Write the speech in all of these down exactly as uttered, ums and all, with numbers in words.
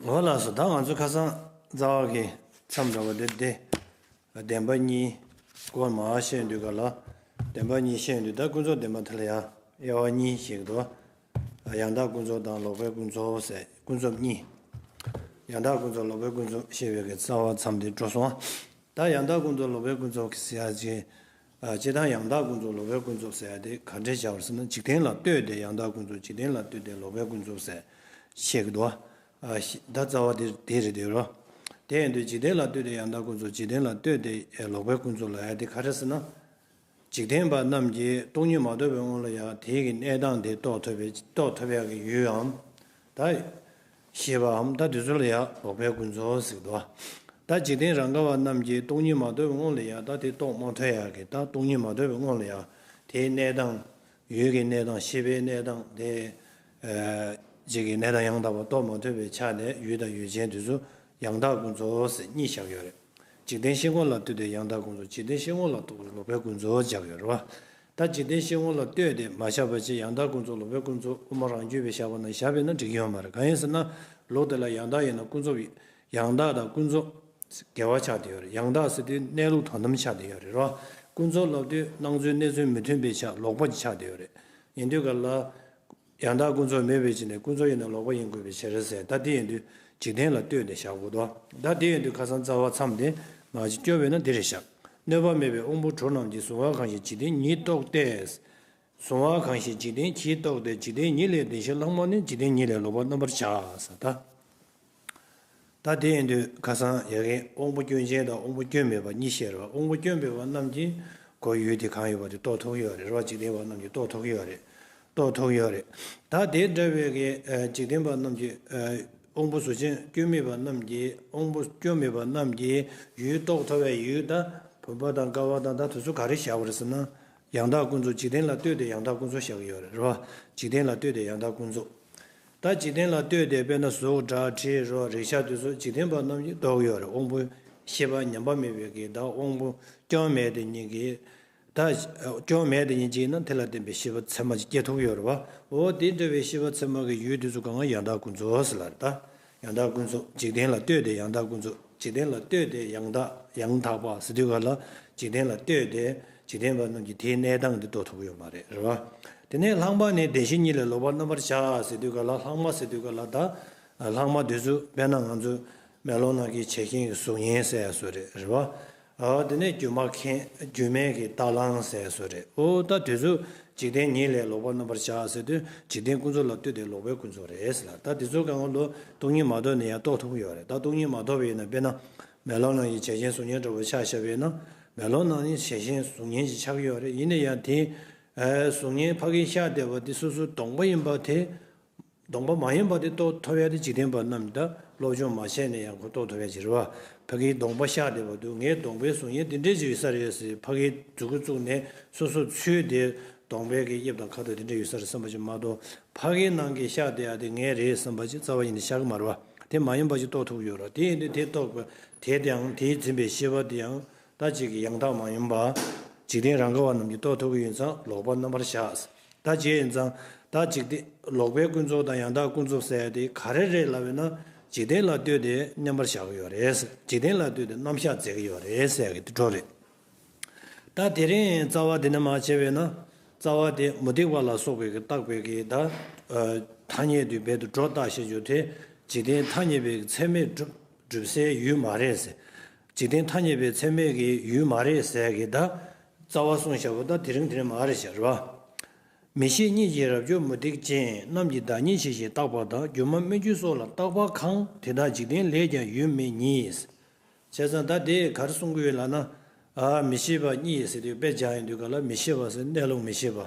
འོ་ལགས་སོ། ད་ང་ཚོ་ཁ་སང་རྩ་བ་གི་མཚམས་འདྲ་བ་དེ་དེ། བདེན་པ་གཉིས་སྐོར་མར་བཤད་དུས་ག་ལ། བདེན་པ་གཉིས་བཤད་དུས་ད་ཀུན་རྫོབ་བདེན་པ་དེ་ལ་ཡང་དབྱེ་བ་གཉིས་ཤིག་འདུག། ཡང་དག་ཀུན་རྫོབ་དང་ལོག་པའི་ཀུན་རྫོབ་ཟེར། ཀུན་རྫོབ་གཉིས། ཡང་དག་ཀུན་རྫོབ་ལོག་པའི་ཀུན་རྫོབ་བཤད་པའི་གི་རྩ་བ་མཚམས་དེ་འགྲོ་སོང་། ད་ཡང་དག་ཀུན་རྫོབ་ལོག་པའི་ཀུན་རྫོབ་ཀྱི་ཟེར་ཡ་ཅིག། ཨ། སྤྱིར་བཏང་ཡང་དག་ཀུན་རྫོབ་ལོག་པའི་ཀུན་རྫོབ་ཟེར་ཡ་དེ་ག་འདྲས་བྱ་བར་ཟེར་ན། འཇིག་རྟེན་ལ་ལྟོས་ཏེ་ཡང་དག་ཀུན་རྫོབ། འཇིག་རྟེན་ལ་ལྟོས་ཏེ་ལོག་པའི་ཀུན་རྫོབ་ཟེར་བཤད་ཀྱི་འདུག། ཨ། ཤི། ད་རྩ་བ་དེ་དེ་རེད་དེ་རོ། དེ་ཡིན་དུས་འཇིག་རྟེན་ལ་ལྟོས་ཏེ་ཡང་དག་ཀུན་རྫོབ། འཇིག་རྟེན་ལ་ལྟོས་ཏེ་ལོག་པའི་ཀུན་རྫོབ་ལབ་ཡ་དེ་ག་རེ་ཟེར་ན། འཇིག་རྟེན་པ་རྣམས་ཀྱིས་སྟོང་ཉིད་མ་རྟོགས་པའི་དབང་ལ་ཡང་དེའི་གི་གནས་སྟངས་དེ་རྟོགས་ཐུབ་པའི་རྟོགས་ཐུབ་ཡག་གི་ཡུལ་འམ། ད་ཤེས་པའམ། ད་དེ་ཚོ་ལ་ཡང་ལོག་པའི་ཀུན་རྫོབ་ཟེར་གྱི་འདུག། ད་འཇིག་རྟེན་རང་ག་བ་རྣམས་ཀྱིས་སྟོང་ཉིད་མ་རྟོགས་པའི་དབང་ལ་ཡང་ད་དེ་རྟོགས་མ་ཐུབ་ཡག་གི། ད་སྟོང་ཉིད་མ་རྟོགས་པའི་དབང་ལ་ཡང་དེའི་གནས་སྟངས། ཡུལ་གྱི་གནས་སྟངས། ཤེས་པའི་གནས་སྟངས་དེ། ཨ། གཅིག་གི་གནས་སྟངས་ཡང་དག་པ་རྟོགས་མ་ཐུབ་པའི་ཆ་ནས་ཡུལ་དང་ཡུལ་ཅན་དེ་ཚོ་ཡང་དག་ཀུན་རྫོབ་ཟེར་གཉིས་བཞག་ཡོད་རེད། འཇིག་རྟེན་ཤེས་ངོ་ལ་ལྟོས་ཏེ་ཡང་དག་ཀུན་རྫོབ། འཇིག་རྟེན་ཤེས་ངོ་ལ་ལྟོས་ལོག་པའི་ཀུན་རྫོབ་བཞག་ཡོད་རེད་བ། ད་འཇིག་རྟེན་ཤེས་ངོ་ལ་ལྟོས་ཏེ་མ་བཞག་པ་བྱས་ཡང་དག་ཀུན་རྫོབ་ལོག་པའི་ཀུན་རྫོབ་དབུ་མ་རང་རྒྱུད་པས་བཞག་པ་ན། བཞག་པས་ན་འགྲིག་གི་ཡོད་མ་རེད། གང་ཡིན་ཟེར་ན། ལུགས་དེ་ལ་ཡང་དག་ཡིན་ན་ཀུན་རྫོབ་ཡིན། ཡང་དག་དང་ཀུན་རྫོབ་འགལ་བ་ཆགས་བསྡད་ཡོད་རེད། ཡང་དག་ཟེར་དུས་གནས་ལུགས་དོན་དམ་ཆགས་བསྡད་ཡོད་རེད་རོ། ཀུན་རྫོབ་ལབ་དུས་སྣང་ཚུལ་གནས་ཚུལ་མི་མཐུན་པའི་ཆ། ལོག་པ་ཆགས་བསྡད་ཡོད་རེད། ཡིན་དུས་ག་ལ། ཡང་དག་ཀུན་རྫོབ་མེད་པའི་ཕྱིར་ནི་ཀུན་རྫོབ་ཡིན་ན་ལོག་པ་ཡིན་དགོས་པའི་ཕྱིར་ཟེར། ད་དེ་ཡིན་དུས་འཇིག་རྟེན་ལ་ལྟོས་ཏེ་བཞག་དགོས་དོ། ད་དེ་ཡིན་དུས་ཁ་སང་རྩ་བ་མཚམས་དེ་མ་གཅིག་སྐྱོར་བས་ན་འདི་རེད་བཞག། གནོད་པ་མེད་པའི་དབང་པོ་གྲུབ་རྣམས་ཀྱིས། གཟུང་བ་གང་ཞིག་འཇིག་རྟེན་ཉིད་རྟོགས་ཏེ། གཟུང་བ་གང་ཞིག་འཇིག་རྟེན་གྱིས་རྟོགས་ཏེ། འཇིག་རྟེན་ཉིད་ལས་བདེན་ཞེན་ལྷག་མ་ནི། འཇིག་རྟེན་ཉིད་ལས་ལོག་པར་རྣམ་པར་བཞག་ཟེར་ད། ད་དེ་ཡིན་དུས་ཁ་སང་ཡ་གིན་དབང་པོ་སྐྱོན་ཅན་དང་དབང་པོ་སྐྱོན་མེད་པ་གཉིས་བཤད་རེད་བ། དབང་པོ་སྐྱོན་མེད་པ་རྣམས་ཀྱིས་ཁོ་ཡུལ་དེ་གང་ཡོད་པ་དེ་རྟོགས་ཐུབ་ཀྱི་ཡོད་རེད་རེད་བ། འཇིག་རྟེན་པ་རྣམས་ཀྱིས་རྟོགས་ཐུབ་ཀྱི་ཡོད་རེད། རྟོགས་ཐུབ་ཀྱི་ཡོད་རེད། ད་དེ་འདྲ་བའི་གི་ཨ་འཇིག་རྟེན་པ་རྣམས་ཀྱིས་ཨ་དབང་པོ་གཟུགས་ཅན་སྐྱོན་མེད་པ་རྣམས་ཀྱིས། དབང་པོ་སྐྱོན་མེད་པ་རྣམས་ཀྱིས་ཡུལ་རྟོགས་ཐུབ་པའི་ཡུལ་ད་བུམ་པ་དང་ཀ་བ་དང་ད་དེ་ཚོ་ག་རེ་བཞག་པ་རེད་ཟེར་ན། ཡང་དག་ཀུན་རྫོབ། འཇིག་རྟེན་ལ་ལྟོས་ཏེ་ཡང་དག་ཀུན་རྫོབ་བཞག་གི་ཡོད་རེད་རེད་བ། འཇིག་རྟེན་ལ་ལྟོས་ཏེ་ཡང་དག་ཀུན་རྫོབ། ད་འཇིག་རྟེན་ལ་ལྟོས་ཏེ་དཔེར་ན་གཟུགས་སྒྲ་དྲི་རོ་རེག་བྱ་དེ་ཚོ་འཇིག་རྟེན་པ་རྣམས་ཀྱིས་རྟོགས་ཀྱི་ཡོད་རེད། དབང་པོ་ཤེས་པ་ཉམས་པ་མེད་པའི་གི་ད་དབང་པོ་སྐྱོན་མེད་དེ་ཉིད་ཀྱིས། ད་སྐྱོན་མེད་དེ་ཉིད་ཀྱིས་ན་དེ་ལ་བརྟེན་པའི་ཤེས་པ་ཚད་མ་ཅིག་སྐྱེ་ཐུབ་ཀྱི་ཡོད་རེད་བ། འོ་དེ་འདྲ་བའི་ཤེས་པ་ཚད་མ་གི་ཡུལ་དེ་ཚོ་གང་ག་ཡང་དག་ཀུན་རྫོབ་ཟེར་ལ་རེད་ད། ཡང་དག་ཀུན་རྫོབ། འཇིག་རྟེན་ལ་ལྟོས་ཏེ་ཡང་དག་ཀུན་རྫོབ། འཇིག་རྟེན་ལ་ལྟོས་ཏེ་ཡང་དག་ཡང་དག་པ་ཟེར་དུས་ག་ལ་འཇིག་རྟེན་ལ་ལྟོས་ཏེ་འཇིག་རྟེན་པ་རྣམས་ཀྱིས་དེའི་གནས་སྟངས་འདི་རྟོགས་ཐུབ་ཀྱི་ཡོད་མ་རེད་རེད་བ། དེ་ནས་ལྷག་མ་ནི་བདེན་ཞེན་གཉིས་ལས་ལོག་པར་རྣམ་པར་བཞག་ཟེར་དུས་ག་ལ། ལྷག་མ་ཟེར་དུས་ག་ལ་ད་ལྷག་མ་འདི་ཚོ་དཔེར་ན་ང་ཚོ་མེ་ལོང་ནང་གི་བྱད་བཞིན་གྱི་གཟུགས་བརྙན་ཟེར་ཡ་བཟོ་རེད་རེད་བ། ཨ། དེ་ནས་སྒྱུ་མ་མཁན། སྒྱུ་མའི་གི་རྟ་གླང་ཟེར་བཟོ་རེད། འོ་ད་དེ་ཚོ་འཇིག་རྟེན་ཉིད་ལས་ལོག་པར་རྣམ་པར་བཞག་ཟེར་དུས་འཇིག་རྟེན་ཀུན་རྫོབ་ལ་ལྟོས་ཏེ་ལོག་པའི་ཀུན་རྫོབ་རེད་ཟེར་ལ། ད་དེ་ཚོ་གང་ག་ལོ་སྟོང་ཉིད་མ་རྟོགས་ནས་ཡང་རྟོགས་ཐུབ་ཀྱི་ཡོད་རེད། ད་སྟོང་ཉིད་མ་རྟོགས་པ་ཡིན་ན་དཔེར་ན་མེ་ལོང་ནང་གི་བྱད་བཞིན་གཟུགས་བརྙན་འདྲ་བོ་ཆ་བཞག་པ་ཡིན་ན། མེ་ལོང་ནང་ནི་བྱད་བཞིན་གཟུགས་བརྙན་ཞིག་ཆགས་ཀྱི་ཡོད་རེད། ཡིན་ན་ཡང་དེ་ཨ་གཟུགས་བརྙན་ཕ་གིར་ཤར་བསྡད་པ་དེ་སོ་སོའི་གདོང་པ་ཡིན་པ་དེ། གདོང་པ་མ་ཡིན་པ་དེ་རྟོགས་ཐུབ་ཡ་དེ་འཇིག་རྟེན་པ་རྣམས་ད་སློབ་སྦྱོང་མ་བྱས་ནས་ཡང་ཁོ་རྟོགས་ཐུབ་ཡ་ཅིག་རེད་བ། ཕ་གིའི་གདོང་པ་ཤར་བསྡད་པ་དུས་ངའི་གདོང་པའི་གཟུགས་བརྙན་དེ་འདྲས་ཅིག་ཡོད་ས་རེད་ཟེར། ཕ་གིའི་མཛུབ་གུ་བཙུགས་ནས་སོ་སོ་ཚུར་དེ་གདོང་པའི་གི་དབྱིབས་དང་ཁ་དོག་དེ་འདྲས་ཡོད་ས་རེད་བསམ་པ་ཅིག་མ་གཏོགས། ཕ་གིའི་ནང་གི་ཤར་བསྡད་ཡ་དེ་ངའི་རེད་བསམ་པ་ཅིག་རྩ་བ་ཉིད་ནས་ཤར་གི་མ་རེད་བ། དེ་མ་ཡིན་པ་ཅིག་རྟོགས་ཐུབ་ཀྱི་ཡོད་རེད། དེ་ཡིན་དུས་དེ་རྟོགས་པ་དེ་དེའང་དེས་འཛིན་པའི་ཤེས་པ་དེའང་ད་ཅིག་གི་ཡང་དག་མ་ཡིན་པ། འཇིག་རྟེན་རང་ག་བ་རྣམས་ཀྱིས་རྟོགས་ཐུབ་ཀྱི་ཡིན་ཙང་ལོག་པར་རྣམ་པར་བཞག། ད་བྱས་ཡིན་ཙང་ད་འཇིག་རྟེན་ལོག་པའི་ཀུན་རྫོབ་དང་ཡང་དག་ཀུན་རྫོབ་ཟེར་ཡ་དེ་ག་རེ་རེད་ལབ་ཡོད་ན། འཇིག་རྟེན་ལ་ལྟོས་ཏེ་མཉམ་པར་བཞག་གི་ཡོད་རེད། འཇིག་རྟེན་ལ་ལྟོས་ཏེ་རྣམ་གཞག་མཛད་ཀྱི་ཡོད་རེད་ཟེར་ཡ་གི་དེ་འགྲོ་རེད། ད་དེ་རིང་རྩ་བ་དེ་ནས་མར་བྱས་པས་ན། རྩ་བ་དེ་མུ་སྟེགས་པ་ལ་སོགས་པའི་གི་བརྟག་པའི་གི་ད་ཐ་སྙད་དུ་རྦད་དུ་སྒྲོ་བཏགས་བཤད་རྒྱུ་དེ། འཇིག་རྟེན་ཐ་སྙད་པའི་ཚད་མས་གྲུབ་གྲུབ་སའི་ཡུལ་མ་རེད་ཟེར། འཇིག་རྟེན་ཐ་སྙད་པའི་ཚད་མས་ཀྱི་ཡུལ་མ་རེད་ཟེར་གི་ད། རྩ་བ་གསུངས་བཞག་པ་ད་དེ་རིང་དེ་རིང་མ་རེད་ཟེར་བ། མིག་ཤེས་གཉིས་ཀྱིས་རབ་བསྒྱུར་མུ་སྟེགས་ཅན། རྣམས་ཀྱིས་བདག་ཉིད་ཞི་ཞིང་རྟག་པ་དང་། སྒྱུ་མ་སྨོས་ཅི་སོགས་ལ་བརྟག་པ་གང་། དེ་དག་འཇིག་རྟེན་ལས་ཀྱང་ཡུལ་མེད་ཉིད། བྱས་ཙང་ད་དེ་ག་རེ་གསུང་གི་ཡོད་ལབ་ན། ཨ། མིག་ཤེས་པ་གཉིས་ཟེར་དུས་དཔེ་སྦྱར་ཡོང་དུས་ག་ལ་མིག་ཤེས་པ་ཟེར་གནས་ལུགས་མི་ཤེས་པ།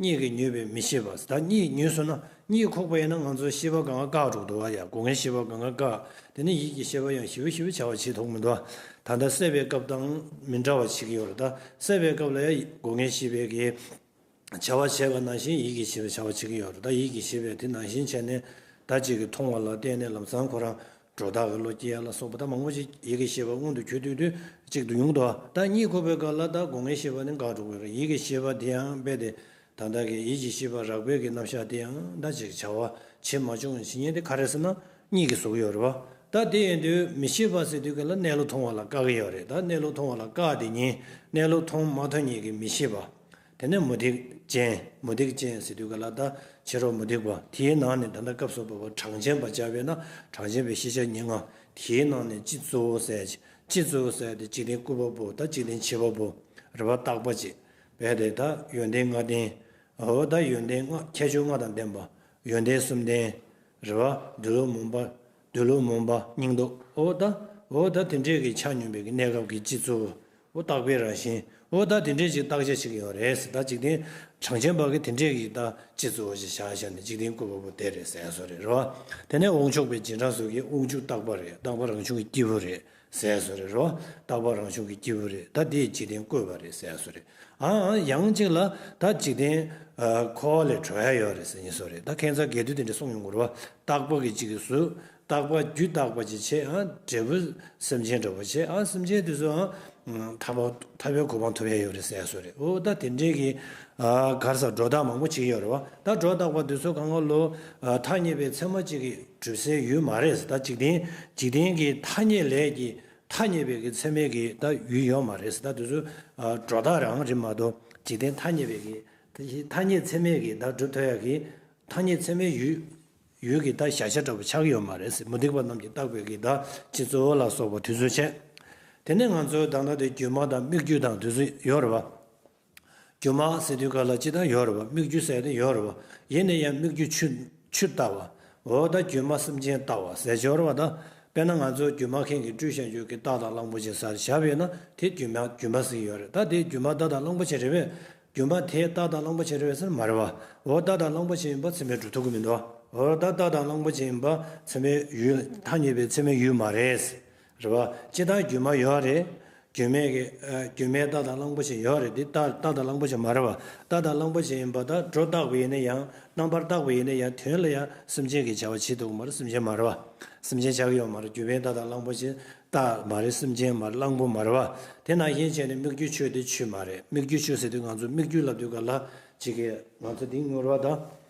གཉིད་ཀྱིས་མྱོས་པའི་མི་ཤེས་པ། ད་གཉིད་མྱོས་སོང་ན་གཉིད་ཁུག་པ་ཡིན་ན་ང་ཚོ་ཤེས་པ་སྒང་ག་བཀག་འགྲོ་གི་འདུག་བ་ཡ། སྒོ་ལྔའི་ཤེས་པ་སྒང་ག་བཀག། དེ་ནས་ཡིད་ཀྱི་ཤེས་པ་ཡང་ཞིབ་ཞིབ་བྱ་བ་བྱེད་ཐུབ་མི་འདུག་བ། ད་ལྟ་སད་པའི་སྐབས་དང་མི་འདྲ་བ་བྱེད་ཀྱི་ཡོད་རེད། ད་སད་པའི་སྐབས་ལ་ཡ་སྒོ་ལྔའི་ཤེས་པའི་གི་བྱ་བ་བྱས་པ་ནང་བཞིན་ཡིད་ཀྱི་ཤེས་པས་བྱ་བ་བྱེད་ཀྱི་ཡོད་རེད། ད་ཡིད་ཀྱི་ཤེས་པས་དེ་ནང་བཞིན་བྱས་ནས་ད་ཅིག་གི་མཐོང་བ་ལ་བརྟེན་ནས་ལམ་སང་ཁོ་རང་སྒྲོ་བཏགས་ཀྱི་བློ་སྐྱེ་ཡ་ལ་སོགས་པ་ད་མང་པོ་ཞིག་ཡིད་ཀྱི་ཤེས་པ་སྔོན་དུ་འགྱུར་དུས་དུས་གཅིག་ཏུ་ཡོང་གི་འདུག། ད་གཉིད་ཁུག་པའི་སྐབས་ལ་ད་སྒོ་ལྔའི་ཤེས་པ་ནི་འགག་འགྲོ་གི་རེད། ཡིད་ཀྱི་ཤེས་པ་དེ་ཡང་རྦད་དེ་ད་ལྟ་གི་ཡིད་ཀྱི་ཤེས་པ་རགས་པའི་གི་རྣམ་གཞག་དེ་ཡང་ད་ཅིག་བྱ་བ་བྱེད་མ་བྱུང་བ་བྱེད་ཉེན་དེ་ག་རེ་ཟེར་ན། གཉིས་ཀྱིས་བཟོ་གི་ཡོད་རེད་བ། ད་དེ་ཡིན་དུས་མི་ཤེས་པ་ཟེར་དུས་ག་ལ་གནས་ལུགས་མཐོང་བ་ལ་བཀག་གི་ཡོད་རེད། ད་གནས་ལུགས་མཐོང་བ་ལ་བཀག་དེ་ཉིད་གནས་ལུགས་མཐོང་མ་ཐུབ་ཉིད་ཀྱི་མི་ཤེས་པ། དེ་ནས་མུ་སྟེགས་ཅན། མུ་སྟེགས་ཅན་ཟེར་དུས་ག་ལ་ད་ཕྱི་རོལ་མུ་སྟེགས་པ། དེའི་ནང་ནས་ད་ལྟ་སྐབས་སུ་བབ་པ་གྲངས་ཅན་པ་བྱ་བས་ན་གྲངས་ཅན་པའི་ཤེས་བྱ་ཉེར་ལྔ། དེའི་ནང་ནས་སྤྱི་གཙོ་བོ་ཟེར་གྱི། སྤྱི་གཙོ་བོ་ཟེར་དེ་འཇིག་རྟེན་བཀོད་པ་པོ། ད་འཇིག་རྟེན་བྱེད་པ་པོ་རེད་བ། རྟག་པ་ཅིག་བས་དེ་ད་ཡོན་ཏན་ལྔ་ལྡན། འོ་ད་ཡོན་ཏན་ལྔ། ཁྱད་ཆོས་ལྔ་དང་ལྡན་པ། ཡོན་ཏན་གསུམ་ལྡན། རེད་བ། འདོད་ལོག་མུན་པ། འདོད་ལོག་མུན་པ། སྙིང་སྟོབས། འོ་ད། འོ་ད་དེ་འདྲས་ཀྱི་ཆ་སྙོམས་པའི་གི་གནས་སྐབས་ཀྱི་སྤྱི་གཙོ་བོ། འོ་རྟག་པའི་རང་བཞིན། འོ་ད་དེ་འདྲས་ཅིག་བརྟག་དཔྱད་བྱེད་ཀྱི་ཡོད་རེད་ཟེར། ད་འཇིག་རྟེན་གྲངས་ཅན་པ་གི་དེ་འདྲས་ཀྱི་ད་སྤྱི་གཙོ་བོ་ཞིག་བཞག་བཞག་ནས་འཇིག་རྟེན་བཀོད་པ་པོ་དེ་རེད་ཟེར་བཟོ་རེད། རེད་བ། དེ་ནས་དབང་ཕྱུག་པའི་རྗེས་འབྲང་སོགས་ཀྱིས་དབང་ཕྱུག་རྟག་པ་རེད། རྟག་པ་རང་བྱུང་གི་སྐྱེས་བུ་རེད་ཟེར་བཟོ་རེད། རེད་བ། རྟག་པ་རང་བྱུང་གི་སྐྱེས་བུ་རེད། ད་དེས་འཇིག་རྟེན་བཀོད་པ་རེད་ཟེར་བཟོ་རེད། ཨང་། ཡང་གཅིག་ལ་ད་འཇིག་རྟེན་འཁོར་བ་ལས་གྲོལ་ཡ་ཡོད་རེད་ཟེར་ནས་བཟོ་རེད། ད་ཁྱད་མཚར་རྒྱས་བསྡུས་དེ་འདྲ་གསུངས་ཡོང་གི་རེད་བ། རྟག་པ་གི་གཅིག་གི་གཟུགས། རྟག་པ་རྒྱུ་རྟག་པ་ཅིག་བྱས། ཨ། འབྲས་བུ་སེམས་ཅན་འདྲ་བོ་བྱས། ཨ། སེམས་ཅན་དེ་ཚོ། ཨ། ཐར་པ། ཐར་པའི་གོ་འཕང་ཐོབ་ཡ་ཡོད་རེད་ཟེར་བཟོ་རེད། འོ་ད་དེ་འདྲའི་གི། ཨ། ག་རེ་ཟེར། སྒྲོ་བཏགས་མང་པོ་བྱེད་ཀྱི་ཡོད་རེད་བ། ད་སྒྲོ་བཏགས་པ་དེ་ཚོ་གང་ག་ལོ། ཨ། ཐ་སྙད་པའི་ཚད་མ་གཅིག་གིས་གྲུབ་སའི་ཡུལ་མ་རེད་ཟེར། ད་འཇིག་རྟེན། འཇིག་རྟེན་གྱི་ཐ་སྙད་ལས་ཀྱི། ཐ་སྙད་པའི་གི་ཚད་མའི་གི་ད་ཡུལ་ཡོད་མ་རེད་ཟེར། ད་དེ་ཚོ། ཨ། སྒྲོ་བཏགས་རང་རེད་མ་གཏོགས། འཇིག་རྟེན་ཐ་སྙད་པའི་གི། ཐ་སྙད་ཚད་མའི་གི་ད་གྲུབ་ཐུབ་ཡ་གི། ཐ་སྙད་ཚད་མའི་ཡུལ། ཡུལ་གྱི་ད་གཞལ་བྱ་འདྲ་བོ་ཆགས་ཀྱི་ཡོད་མ་རེད་ཟེར། མུ་སྟེགས་པ་རྣམས་ཀྱིས་བརྟགས་པའི་གི་ད་སྤྱི་གཙོ་བོ་ལ་སོགས་པ་དེ་ཚོ་བྱས། དེ་ནས་ང་ཚོའི་ད་ལྟ་དེ་སྒྱུ་མ་དང་སྨིག་རྒྱུ་དང་དེ་ཚོ་ཡོད་རེད་བ། སྒྱུ་མ་ཟེར་དུས་ག་ལ་ཅི་ད་ཡོད་རེད་བ། སྨིག་རྒྱུ་ཟེར་དེ་ཡོད་རེད་བ། ཡིན་ན་ཡང་སྨིག་རྒྱུ་ཆུ། ཆུ་ལྟ་བུ། འོ་ད་སྒྱུ་མ་སེམས་ཅན་ལྟ་བུ་ཟེར་ཡོད་རེད་བ། ད་དཔེར་ན་ང་ཚོ་སྒྱུ་མ་མཁན་གྱིས་སྤྲུལ་བཞག་རྒྱུ་གི་སྟག་དང་གླང་པོ་ཆེ་ཟེར་བཞག་པ་ཡིན་ན་དེ་སྒྱུ་མ། སྒྱུ་མ་ཟེར་གྱི་ཡོད་རེད། ད་དེ་སྒྱུ་མ་སྟག་དང་གླང་པོ་ཆེ་རེད་པས། སྒྱུ་མ་དེ་སྟག་དང་གླང་པོ་ཆེ་རེད་པས་ཟེར་ན་མ་རེད་བ། འོ་སྟག་དང་གླང་པོ་ཆེ་ཡིན་པ་ཚད་མས་གྲུབ་ཐུབ་ཀྱི་མི་འདུག་འོ་ད་སྟག་དང་གླང་པོ་ཆེ་ཡིན་པ་ཚད་མའི་ཡུལ། ཐ་སྙད་པའི་ཚད་མའི་ཡུལ་མ་རེད། རེད་བ། སྤྱིར་བཏང་སྒྱུ་མ་ཡོད་རེད། སྒྱུ་མའི་གི། ཨ། སྒྱུ་མའི་སྟག་དང་གླང་པོ་ཆེ་ཡོད་རེད། དེ་སྟག་སྟག་དང་གླང་པོ་ཆེ་མ་རེད་བ། སྟག་དང་གླང་པོ་ཆེ་ཡིན་པ་ད་སྒྲོ་བཏགས་པ་ཡིན་ན་ཡང་། རྣམ་པར་བཏགས་པ་ཡིན་ན་ཡང་དོན་ལ་ཡང་སེམས་ཅན་གྱི་བྱ་བ་བྱེད་ཐུབ་ཀྱི་མ་རེད། སེམས་ཅན་མ་རེད་བ། སེམས་ཅན་ཆགས་ཀྱི་ཡོད་མ་རེད། སྒྱུ་མའི་སྟག་དང་གླང་པོ་ཆེ། སྟག་མ་རེད། སེམས་ཅན་མ་རེད། གླང་པོ་མ་རེད་བ། དེ་ནང་བཞིན་བྱས་ནས་སྨིག་རྒྱུ་ཆུ་དེ་ཆུ་མ་རེད། སྨིག་རྒྱུ་ཆུ་ཟེར་དུས་ང་ཚོ་སྨིག་རྒྱུ་ལབ་དུས་ག་ལ་ཅིག་གི་ང་ཚོ་དེ་ངུར་བ་དང་།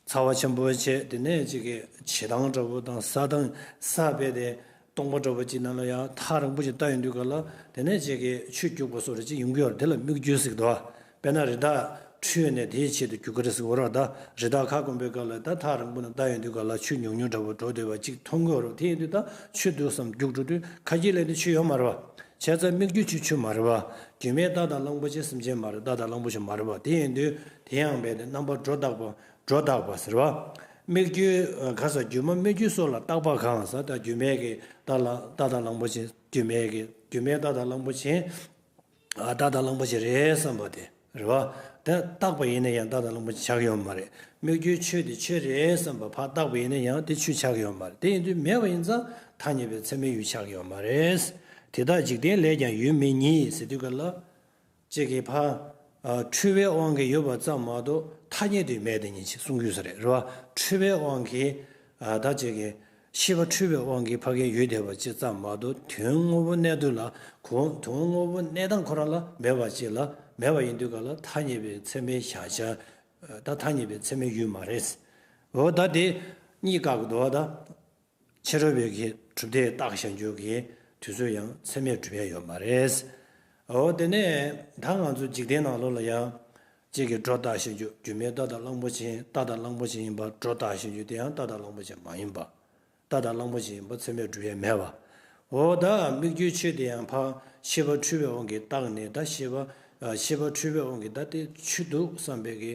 ཚ་བ་ཆེན་པོ་བྱས། དེ་ནས་ཅིག་གི་བྱེ་ཐང་འདྲ་བོ་དང་ས་དང་ས་བས་དེ་སྟོང་པ་འདྲ་བོ་ཅིག་ནང་ལ་ཡང་ཐག་རིང་པོ་ཅིག་བལྟ་ཡོང་དུས་ག་ལ་དེ་ནས་ཅིག་གི་ཆུ་རྒྱུག་པ་སོགས་རེ་ཅིག་ཡོང་གི་ཡོད་རེད། དེ་ལ་སྨིག་རྒྱུ་ཟེར་གི་འདུག་དཔེར་ན་རི་དྭགས་ཁྲོད་ནས་དེའི་ཆེད་དུ་རྒྱུག་གི་རེད་ཟེར་གི་ཡོད་རེད་བ། ད་རི་དྭགས་ཁ་སྐོམ་པའི་སྐབས་ལ་ད་ཐག་རིང་པོ་ནས་བལྟ་ཡོང་དུས་ག་ལ་ཆུ་ཉུང་ཉུང་འདྲ་བོ་འགྲོ་བསྡད་པ་ཅིག་མཐོང་གི་ཡོད་རེད། དེ་ཡིན་དུས་ད་ཆུ་འདུག་བསམ་རྒྱུག་འགྲོ་དུས་ཁ་སྐྱེ་ལས་དེ་ཆུ་ཡོད་མ་རེད་བ། བྱས་ཙང་སྨིག་རྒྱུ་ཆུ་ཆུ་མ་རེད་བ། སྒྱུ་མའི་སྟག་དང་གླང་པོ་ཆེ་སེམས་ཅན་མ་རེད། སྟག་དང་གླང་པོ་ཆེ་མ་རེད་བ། དེ་ཡིན་དུས་དེ་ཡང་བས་ཏེ་རྣམ་པར་སྒྲོ་བཏགས་པ། སྒྲོ་བཏགས་པ་ཟེར་བ། སྨིག་རྒྱུའི། ཨ། ག་ས་སྒྱུ་མ་སྨིག་རྒྱུ་སོགས་ལ་བཏགས་པ་གང་ཟེར། ད་སྒྱུ་མའི་གི་སྟག་ལ། སྟག་དང་གླང་པོ་ཆེ། སྒྱུ་མའི་གི། སྒྱུ་མའི་སྟག་དང་གླང་པོ་ཆེ། ཨ། སྟག་དང་གླང་པོ་ཆེ་རེད་བསམ་པ་དེ་རེད་བ། ད་བཏགས་པ་ཡིན་ན་ཡང་སྟག་དང་གླང་པོ་ཆེ་ཆགས་ཀྱི་ཡོད་མ་རེད། སྨིག་རྒྱུའི་ཆུ་དེ་ཆུ་རེད་བསམ་པ་ཕར་བཏགས་པ་ཡིན་ན་ཡང་དེ་ཆུ་ཆགས་ཀྱི་ཡོད་མ་རེད། དེ་ཡིན་དུས་མེད་པ་ཡིན་ཙང་ཐ་སྙད་པའི་ཚད་མའི་ཡུལ་ཆགས་ཀྱི་ཡོད་མ་རེད། དེ་དག་འཇིག་རྟེན་ལས་ཀྱང་ཡོད་མེད་ཉིད་ཟེར་དུས་ག་ལ། ཅིག་གིས་ཕར། ཨ། འཁྲུལ་པའི་དབང་གིས་ཡོད་པ་ཙམ་མ་གཏོགས་ཐ་སྙད་དུ་མེད་དེ་ཉིད་ཅེས་གསུང་རྒྱུ་ཟེར་རེད། རེད་བ། འཁྲུལ་པའི་དབང་གིས། ཨ། ད་ཅིག་གིས་ཤེས་པ་འཁྲུལ་པའི་དབང་གིས་ཕ་གིར་ཡོད་བསྡད་པ་ཅིག་ཙམ་མ་གཏོགས་དོན་དངོས་པོ་གནས་དུས་ལ་གོ། དོན་དངོས་པོ་གནས་སྟངས་ཁོ་རང་ལ་མེད་པ་ཅིག་ལ་མེད་པ་ཡིན་དུས་ག་ལ་ཐ་སྙད་པའི་ཚད་མའི་གཞལ་བྱ། ད་ཐ་སྙད་པའི་ཚད་མའི་ཡུལ་མ་རེད། འོ་ད་དེ་གཉིས་བཀག་གི་འདུག་བ་ད། ཕྱི་རོལ་པའི་གི་གྲུབ་མཐས་བརྟགས་བཞག་རྒྱུ་གི་དུས་ཚོད་ཡང་ཚད་མས་གྲུབ་ཡ་ཡོད་མ་རེད། འོ་དེ་ནས་ད་ང་ཚོ་འཇིག་རྟེན་ནང་ལོགས་ལ་ཡང་གཅིག་གིས་སྒྲོ་བཏགས་བཞག་རྒྱུ། སྒྱུ་མའི་རྟ་དང་གླང་པོ་ཆེ། རྟ་དང་གླང་པོ་ཆེ་ཡིན་པ་སྒྲོ་བཏགས་བཞག་རྒྱུ་དེ་ཡང་རྟ་དང་གླང་པོ་ཆེ་མ་ཡིན་པ། རྟ་དང་གླང་པོ་ཆེ་ཡིན་པ་ཚད་མས་གྲུབ་ཡ་མེད་པ། འོ་ད་སྨིག་རྒྱུའི་ཆུ་དེ་ཡང་ཕར་ཤེས་པ་འཁྲུལ་པའི་དབང་གིས་བཏགས་ནས། ད་ཤེས་པ། ཤེས་པ་འཁྲུལ་པའི་དབང་གིས་ད་དེ་ཆུ་འདུག་བསམ་པའི་གི་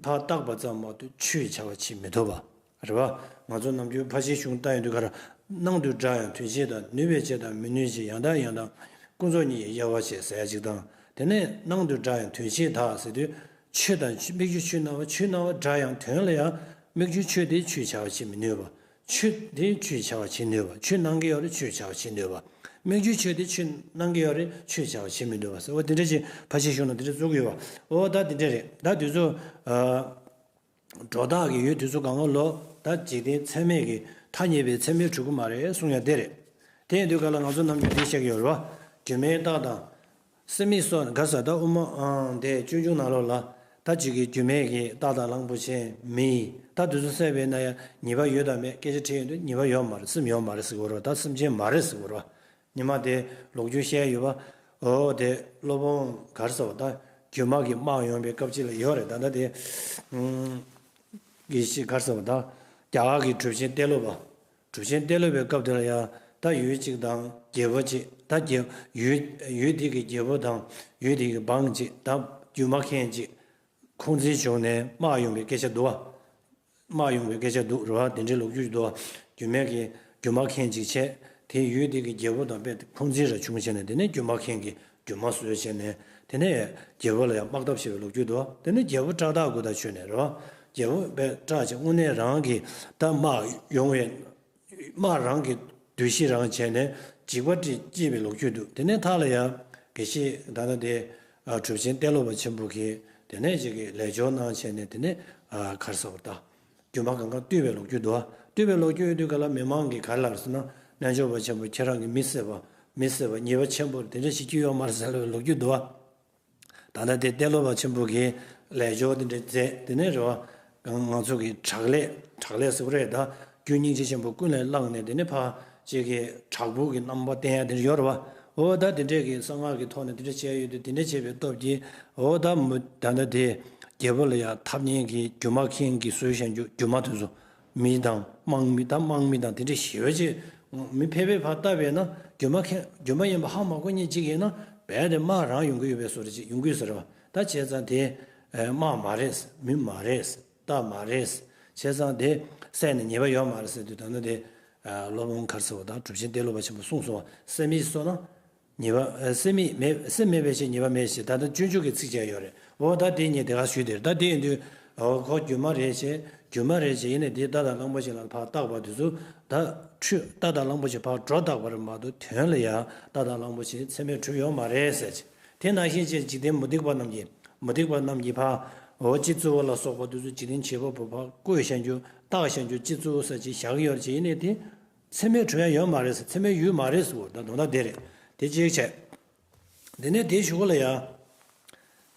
ཕར་བཏགས་པ་ཙམ་མ་གཏོགས་ཆུའི་བྱ་བ་བྱེད་མི་ཐུབ་པ། རེད་བ། ང་ཚོ་ནམ་རྒྱུན་ཕར་ཕྱིན་གཞུང་ལྟ་ཡོང་དུས་ག་ར། སྣང་དུ་འདྲ་ཡང་དོན་ཕྱིར་དང་། ནུས་པས་བྱས་དང་མི་ནུས་ཕྱིར། ཡང་དག་ཡང་དག་ཀུན་རྫོབ་གཉིས་ཀྱི་དབྱེ་བ་བྱས་ཟེར་ཡ་ཅིག་དང་། དེ་ནས་སྣང་དུ་འདྲ་ཡང་དོན་ཕྱིར་དག་ཟེར་དུས། ཆུ་དང་ཆུ། སྨིག་རྒྱུ་ཆུ་སྣང་བ། ཆུ་སྣང་བ་འདྲ་ཡང་དོན་ལ་ཡང་སྨིག་རྒྱུ་ཆུ་དེ་ཆུའི་བྱ་བ་བྱེད་མི་ནུས་པ། ཆུ་དེ་ཆུའི་བྱ་བ་བྱེད་ནུས་པ། ཆུ་སྣང་གི་ཡོད་རེད། ཆུའི་བྱ་བ་བྱེད་ནུས་པ། སྨིག་རྒྱུ་ཆུ་དེ་ཆུ་སྣང་གི་ཡོད་རེད། ཆུའི་བྱ་བ་བྱེད་མི་ནུས་པ་ཟེར། འོ་དེ་འདྲ་ཅིག་ཕར་ཕྱིན་གཞུང་ན་དེ་འདྲ་བཙུགས་ཡོད་པ། འོ་ད་དེ་འདྲ་རེད། ད་དུས་ཚོད། ཨ། སྒྲོ་བཏགས་ཀྱི་ཡུལ་དེ་ཚོ་གང་ག་ལོ། ད་འཇིག་རྟེན་ཚད་མས་ཀྱི་ཐ་སྙད་པའི་ཚད་མས་གྲུབ་ཀྱི་མ་རེད་གསུང་ཡ་དེ་རེད། དེ་ཡིན་དུས་ག་ལ་ང་ཚོ་ནམ་རྒྱུན་དེ་བཤད་ཀྱི་ཡོད་རེད་བ། སྒྱུ་མའི་རྟགས་དང་། སེམས་མེད་སོགས་ག་ས་ད་དབུ་མ་ཨང་དེ་སྤྱོད་འཇུག་ནང་ལོགས་ལ། ད་ཅིག་གི་རྒྱུ་མེད་ཀྱི་རྟ་དང་གླང་པོ་ཆེ་མི་ཡི་ད་དེ་ཚོ་བསད་པས་ན་ཡང་ཉེས་པ་ཡོད་དམ་མེད་སྐད་ཆ་དྲིས་ཡོང་དུས་ཉེས་པ་ཡོད་མ་རེད། སེམས་ཡོད་མ་རེད་ཟེར་གྱི་ཡོད་རེད་བ། ད་སེམས་ཅན་མ་རེད་ཟེར་གྱི་ཡོད་རེད་བ། ཉི་མ་དེ་ལོ་རྒྱུས་བཤད་ཡོད་པ། འོ་དེ་སློབ་དཔོན་ག་རེ་ཟེར་བ་ད་སྒྱུ་མ་གི་དམག་ཡོང་བའི་སྐབས་ཅིག་ལ་ཡོད་རེད། ད་ལྟ་དེ་ཨུམ་གི་ཞིག་ག་རེ་ཟེར་བ་ད་རྒྱ་གར་གྱི་གྲུབ་ཆེན་ཏེ་ལོ་པ། གྲུབ་ཆེན་ཏེ་ལོ་པའི་སྐབས་དེ་ལ་ཡང་ད་ཡུལ་གཅིག་དང་རྒྱལ་པོ་གཅིག་ད་རྒྱལ་ཡུལ་ཡུལ་དེ་གི་རྒྱལ་པོ་དང་ཡུལ་དེ་གི་འབངས་གཅིག་ད་སྒྱུ་མ་མཁན་གཅིག་ཁོང་ཚོའི་བྱུང་ནས་དམག་ཡོང་བའི་སྐད་ཆ་འདུག་བ། དམག་ཡོང་བའི་སྐད་ཆ་འདུག་རེད་བ། དེ་འདྲའི་ལོ་རྒྱུས་འདུག་བ། རྒྱུ་མེད་ཀྱི་རྒྱུ་མ་མཁན་ཅིག་བྱས། དེ་ཡུལ་དེ་གི་རྒྱལ་པོ་དང་དཔེ་ཁོང་ཚིག་ར་བྱུང་བྱས་ནས་དེ་ནས་རྒྱུ་མ་མཁན་གྱི་རྒྱུ་མ་བཟོས་བྱས་ནས་དེ་ནས་རྒྱལ་པོ་ལ་ཡང་དམག་འཐབ་བྱས་པའི་ལོ་རྒྱུས་འདུག་བ། དེ་ནས་རྒྱལ་པོ་སྐྲག་ཐག་གུ་དང་ཆོད་ནས་རེད་བ། རྒྱལ་པོ་དཔེ་སྐྲག་བྱས་དངོས་གནས་རང་གི་ད་དམག་ཡོང་བའི་དམག་རང་གི་འདུ་ཤེས་རང་བྱས་ནས་འཇིགས་པ་སྐྱེས་པའི་ལོ་རྒྱུས་འདུག་དེ་ནས་མཐའ་ལ་ཡང་དགེ་བཤེས་ད་ལྟ་དེ་གྲུབ་ཆེན་ཏེ་ལོ་པ་ཆེན་པོ་གིས་དེ་ནས་ཅིག་གི་ལས་སྦྱོར་གནང་བྱས་ནས་དེ་ནས་ག་རེ་ཟེར་བ་ད། རྒྱུ་མ་གང་ག་བཏུལ་བའི་ལོ་རྒྱུས་འདུག་བཏུལ་བའི་ལོ་རྒྱུས་ཡོད་དུས་ག་ལ་མི་མང་གིས་ག་རེ་ལབ་ཟེར་ན། རྣལ་འབྱོར་པ་ཆེན་པོ་ཁྱེད་རང་གིས་མི་བསད་པ། མི་བསད་པ་ཉེས་པ་ཆེན་པོ་དེ་འདྲ་ཞིག་སྐྱེ་ཡོད་མ་རེད་ཟེར་བའི་ལོ་རྒྱུས་འདུག་ད་ལྟ་དེ་ཏེ་ལོ་པ་ཆེན་པོ་གིས་ལས་སྦྱོར་དེ་འདྲ་མཛད་དེ་ནས་རེད་བ། ང་ཚོ་གི་དྲག་ལས་དྲག་ལས་ཟེར་བ་རེད་ད། རྒྱུ་སྙིང་རྗེ་ཆེན་པོ་ཀུན་ལས་བསླངས་ནས་དེ་ནས་ཕ་ཅིག་གི་དྲག་པོ་གི་རྣམ་པ་བསྟན་ཡ་དེ་འདྲ་ཡོད་རེད་བ། འོ་ད་དེ་འདྲས་ཀྱི་གསང་སྔགས་ཀྱི་ཐོག་ནས་དེ་འདྲ་བྱས་ཡོད་དུས་དེ་འདྲ་བྱས་པའི་སྟོབས་ཀྱིས་འོ་ད་མུ་ད་ལྟ་དེ་རྒྱལ་པོ་ལ་ཡང་འཐབ་མཁན་གྱི་སྒྱུ་མ་མཁན་གྱི་སྲོལ་བཞིན་རྒྱུ་སྒྱུ་མ་དེ་ཚོ། མི་དང་དམག་མི་དང་དམག་མི་དང་དེ་འདྲ་ཞི་བ་ཅིག་མི་ཕལ་པའི་བར་བཏབ་པས་ན་སྒྱུ་མ་མཁན་སྒྱུ་མ་ཡིན་པ་ཧ་མ་གོ་མཁན་ཅིག་ཡིན་ན་རྦད་དེ་དམག་རང་ཡོང་གི་ཡོད་པའི་བཟོ་འདྲ་ཅིག་ཡོང་གི་ཡོད་ས་རེད་བ། ད་བྱས་ཙང་དེ་དམག་མ་རེད། མི་མ་རེད། རྟ་མ་རེད། བྱས་ཙང་དེ་བསད་ནས་ཉེས་པ་ཡོད་མ་རེད་ཟེར་དུས་ད་ནི་དེ་སློབ་དཔོན་ག་རེ་ཟེར་བ་དང་གྲུབ་ཆེན་ཏེ་ལོ་པ་ཆེན་པོ་གསུངས་སོང་བ། བསད་མི་གསོད་ན། ཉེས་པ་ཨ་སེམས་མེད་མེད་སེམས་མེད་པའི་ཕྱིར་ཉེས་པ་མེད་ཞེས་ད་ལྟ་སྤྱོད་འཇུག་གི་ཚིགས་བཅད་ཡོད་རེད། འོ་ད་དེ་ངས་དེ་ག་ཞུས་དེ་རེད། ད་དེ་ཡིན་དུས་འོ་ཁོ་སྒྱུ་མ་རེད་ཅེས་སྒྱུ་མ་རེད་ཅེས་ཡིན་ནས་དེ་རྟ་དང་གླང་པོ་ཆེ་ལ་ཕར་བཏགས་པ་དེ་ཚོ་ད་ཁྲུས་རྟ་དང་གླང་པོ་ཆེ་ཕར་སྒྲོ་བཏགས་པ་རེད་མ་གཏོགས་དོན་ལ་ཡང་རྟ་དང་གླང་པོ་ཆེ་མཚམས་མེད་གྲུབ་ཡོད་མ་རེད་ཟེར་ཅེས། དེ་ནང་བཞིན་ཅེས་འཇིག་རྟེན་མུ་སྟེགས་པ་རྣམས་ཀྱིས་མུ་སྟེགས་པ་རྣམས་ཀྱིས་ཕར་འོ་སྤྱི་གཙུག་པོ་ལ་སོགས་པ་དེ་ཚོ་འཇིག་རྟེན་བྱེད་པ་པོ་ཕར་བཀོད་བཞག་རྒྱུ་བཏགས་བཞག་རྒྱུ་སྤྱི་གཙུག་ཟེར་ཅེས་བཞག་ཡོད་ཅེས་ཡིན་ནས་དེ། མཚམས་མེད་གྲུབ་ཡ་ཡོད་མ་རེད་ཟེར། མཚམས་མེད་ཡུལ་མ་རེད་ཟེར་བ་ད་དོན་དག་དེ་རེད། དེ་གཅིག་བྱས། དེ་ནས་དེའི་གཞུག་གུ་ལ་ཡ།